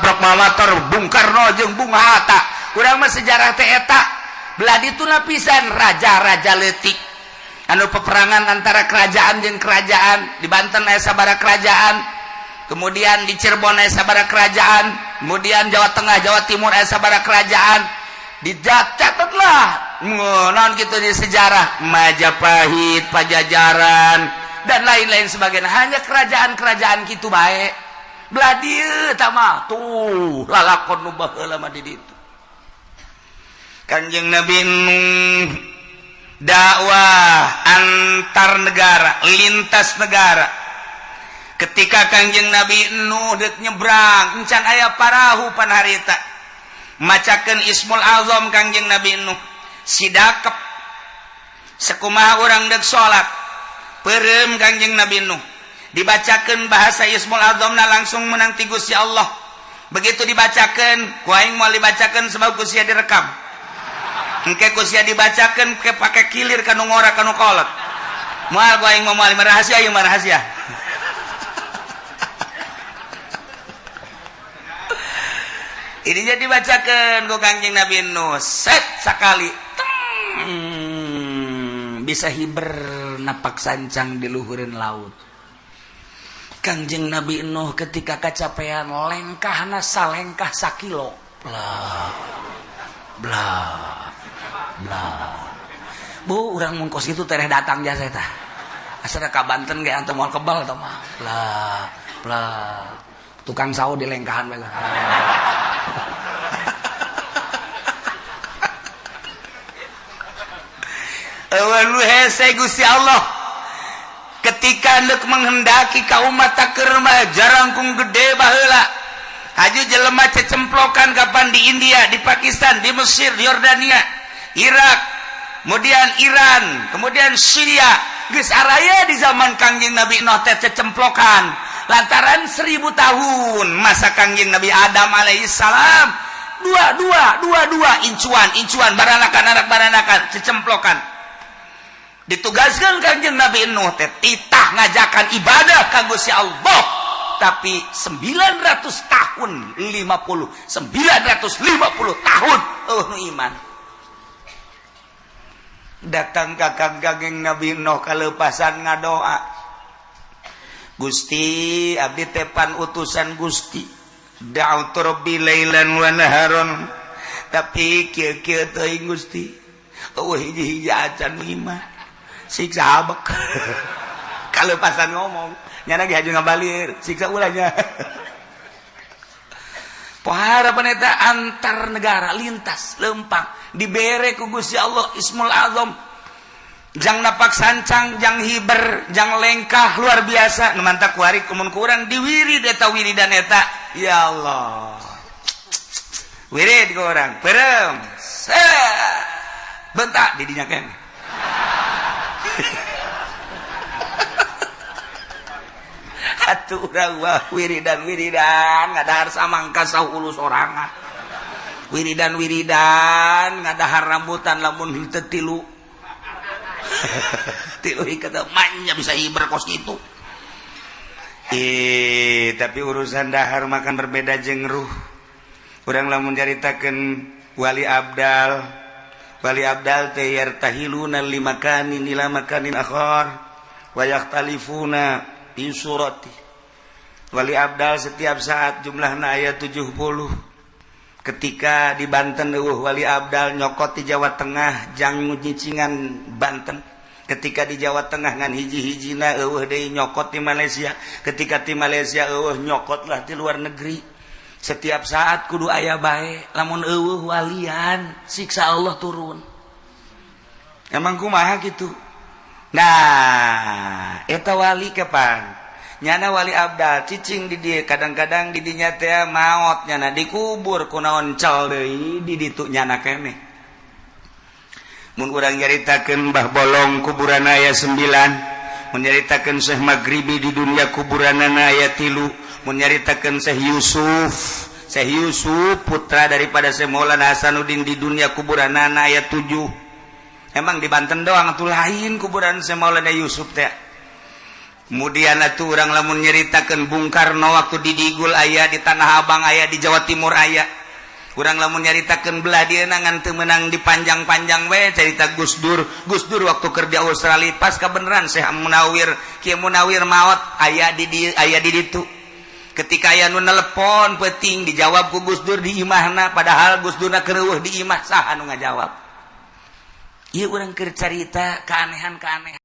proklamator Bung Karno jeung Bung Hatta. Urang mah sejarah teh eta belah ditu lapisan raja-raja leutik anu peperangan antara kerajaan jeung kerajaan. Di Banten aya sabaraha kerajaan, kemudian di Cirebon aya sabaraha kerajaan, kemudian Jawa Tengah, Jawa Timur aya sabaraha kerajaan. Dicatatlah naon gitu di sejarah Majapahit, Pajajaran, dan lain-lain sebagainya, hanya kerajaan-kerajaan gitu baik. Belah dieu mah tuh lalakon nu baheula mah di ditu. Kanjeng Nabi Nuh dakwah antar negara, lintas negara. Ketika Kanjeng Nabi Nuh dek nyebrang, encan aya parahu pan harita, macakeun Ismul Azam Kanjeng Nabi Nuh, sidakep sekumaha urang dek salat, perem Kanjeng Nabi Nuh, dibacakan bahasa Ismul Azamna, langsung menang ti Gusti Allah. Begitu dibacakan, ku aing mau dibacakan sebab ku sia direkam. Engke ku sia dibacakan ke pake kilir kanu ngora, kanu kolot. Moal ku aing mau, moal, rahasia ieu mah, rahasia. Ini jadi dibacakan ku Kangjeng Nabi Nuh, set sakali teng, bisa hiber napak sancang di luhureun laut. Kangjeng Nabi Nuh ketika kecapean, lengkahna salengkah sakilo, bla bla bla. Bu, urang mun kos kitu tereh datang jasa eta, asal ka Banten ge antum moal kebal tah mah. Bla bla, tukang sawo di lengkahan bae. Eueun hese Gusti Allah ketika hendak menghendaki ka umat keur mah jarangkung gede baheula. Haju jelema cecemplokan kapan di India, di Pakistan, di Mesir, di Yordania, Irak, kemudian Iran, kemudian Syria. Geus araya di zaman Kangjeng Nabi Nuh teh cecemplokan lantaran 1000 tahun masa Kangjeng Nabi Adam alaihissalam, dua dua dua dua, incuan incuan, baranakan anak baranakan, cecemplokan. Ditugaskan Kangjeng Nabi Nuh teh titah ngajakan ibadah ka Gusti Allah, tapi 900 tahun 50 950 tahun oh nu iman datang ka Kangjeng Nabi Nuh, kalepasan ngadoa, "Gusti, abdi teh pan utusan Gusti, da'utu rabbi lailan wa naharon, tapi kieu-kieu teuing Gusti, eueuh hiji-hiji acan iman, siksa abek." Kalepasan ngomong nyana ge haju ngabalir, siksa ulahnya. Pohara eta antar negara, lintas lempang, dibere ku Gusti Allah Ismul Azam jang napak sancang, jang hiber, jang lengkah luar biasa. Nu mantak kuari kumun kurang diwirid eta, wiridan eta, ya Allah, wirid ku urang perem bentak di dinya keneh. Atuh urang wah wiridan wiridan ngadahar samangka saulu sorangan, wiridan wiridan ngadahar rambutan, lamun henteu tilu tilu ikat manya bisa hiber kos gitu. Eh, tapi urusan dahar makan berbeda jeung ruh. Urang lamun caritakeun wali abdal, wali abdal teh yartahiluna limakanin ila makanin akhar wa yakhtalifuna fi surati. Wali abdal setiap saat jumlahna aya 70. Ketika di Banten euweuh wali abdal, nyokot di Jawa Tengah jang nyicingan Banten. Ketika di Jawa Tengah ngan hiji-hijina euweuh deui, nyokot di Malaysia. Ketika di Malaysia euweuh, nyokot lah di luar negeri. Setiap saat kudu aya bae. Lamun euweuh walian, siksa Allah turun. Emang kumaha gitu? Nah, eta wali kapan nyana wali abdal cicing di dia? Kadang-kadang di dinya teh maot nyana, dikubur, kunaon cal deui di ditu nyana keneh. Mun urang nyaritakeun Mbah Bolong, kuburan aya 9. Mun nyaritakeun Syekh Maghribi, di dunia kuburanana aya 3. Mun nyaritakeun Syekh Yusuf, Syekh Yusuf putra daripada Syekh Maulana Hasanuddin, di dunia kuburanana aya 7. Emang di Banten doang tuh lain kuburan Syekh Maulana Yusuf teh? Kemudian atuh urang lamun nyeritakeun Bung Karno, waktu di Digul aya, di Tanah Abang aya, di Jawa Timur aya. Urang lamun nyaritakeun belah dieu ngan teu meunang dipanjang-panjang we cerita Gus Dur. Gus Dur waktu kerja Australia, pas kebenaran Syekh Munawir, Kiai Munawir maot, aya di dieu, aya di ditu. Ketika aya nu nelepon penting, dijawab ku Gus Dur di imahna, padahal Gus Dur keur di imah. Saha nu ngajawab? Ieu urang keur carita keanehan-keanehan.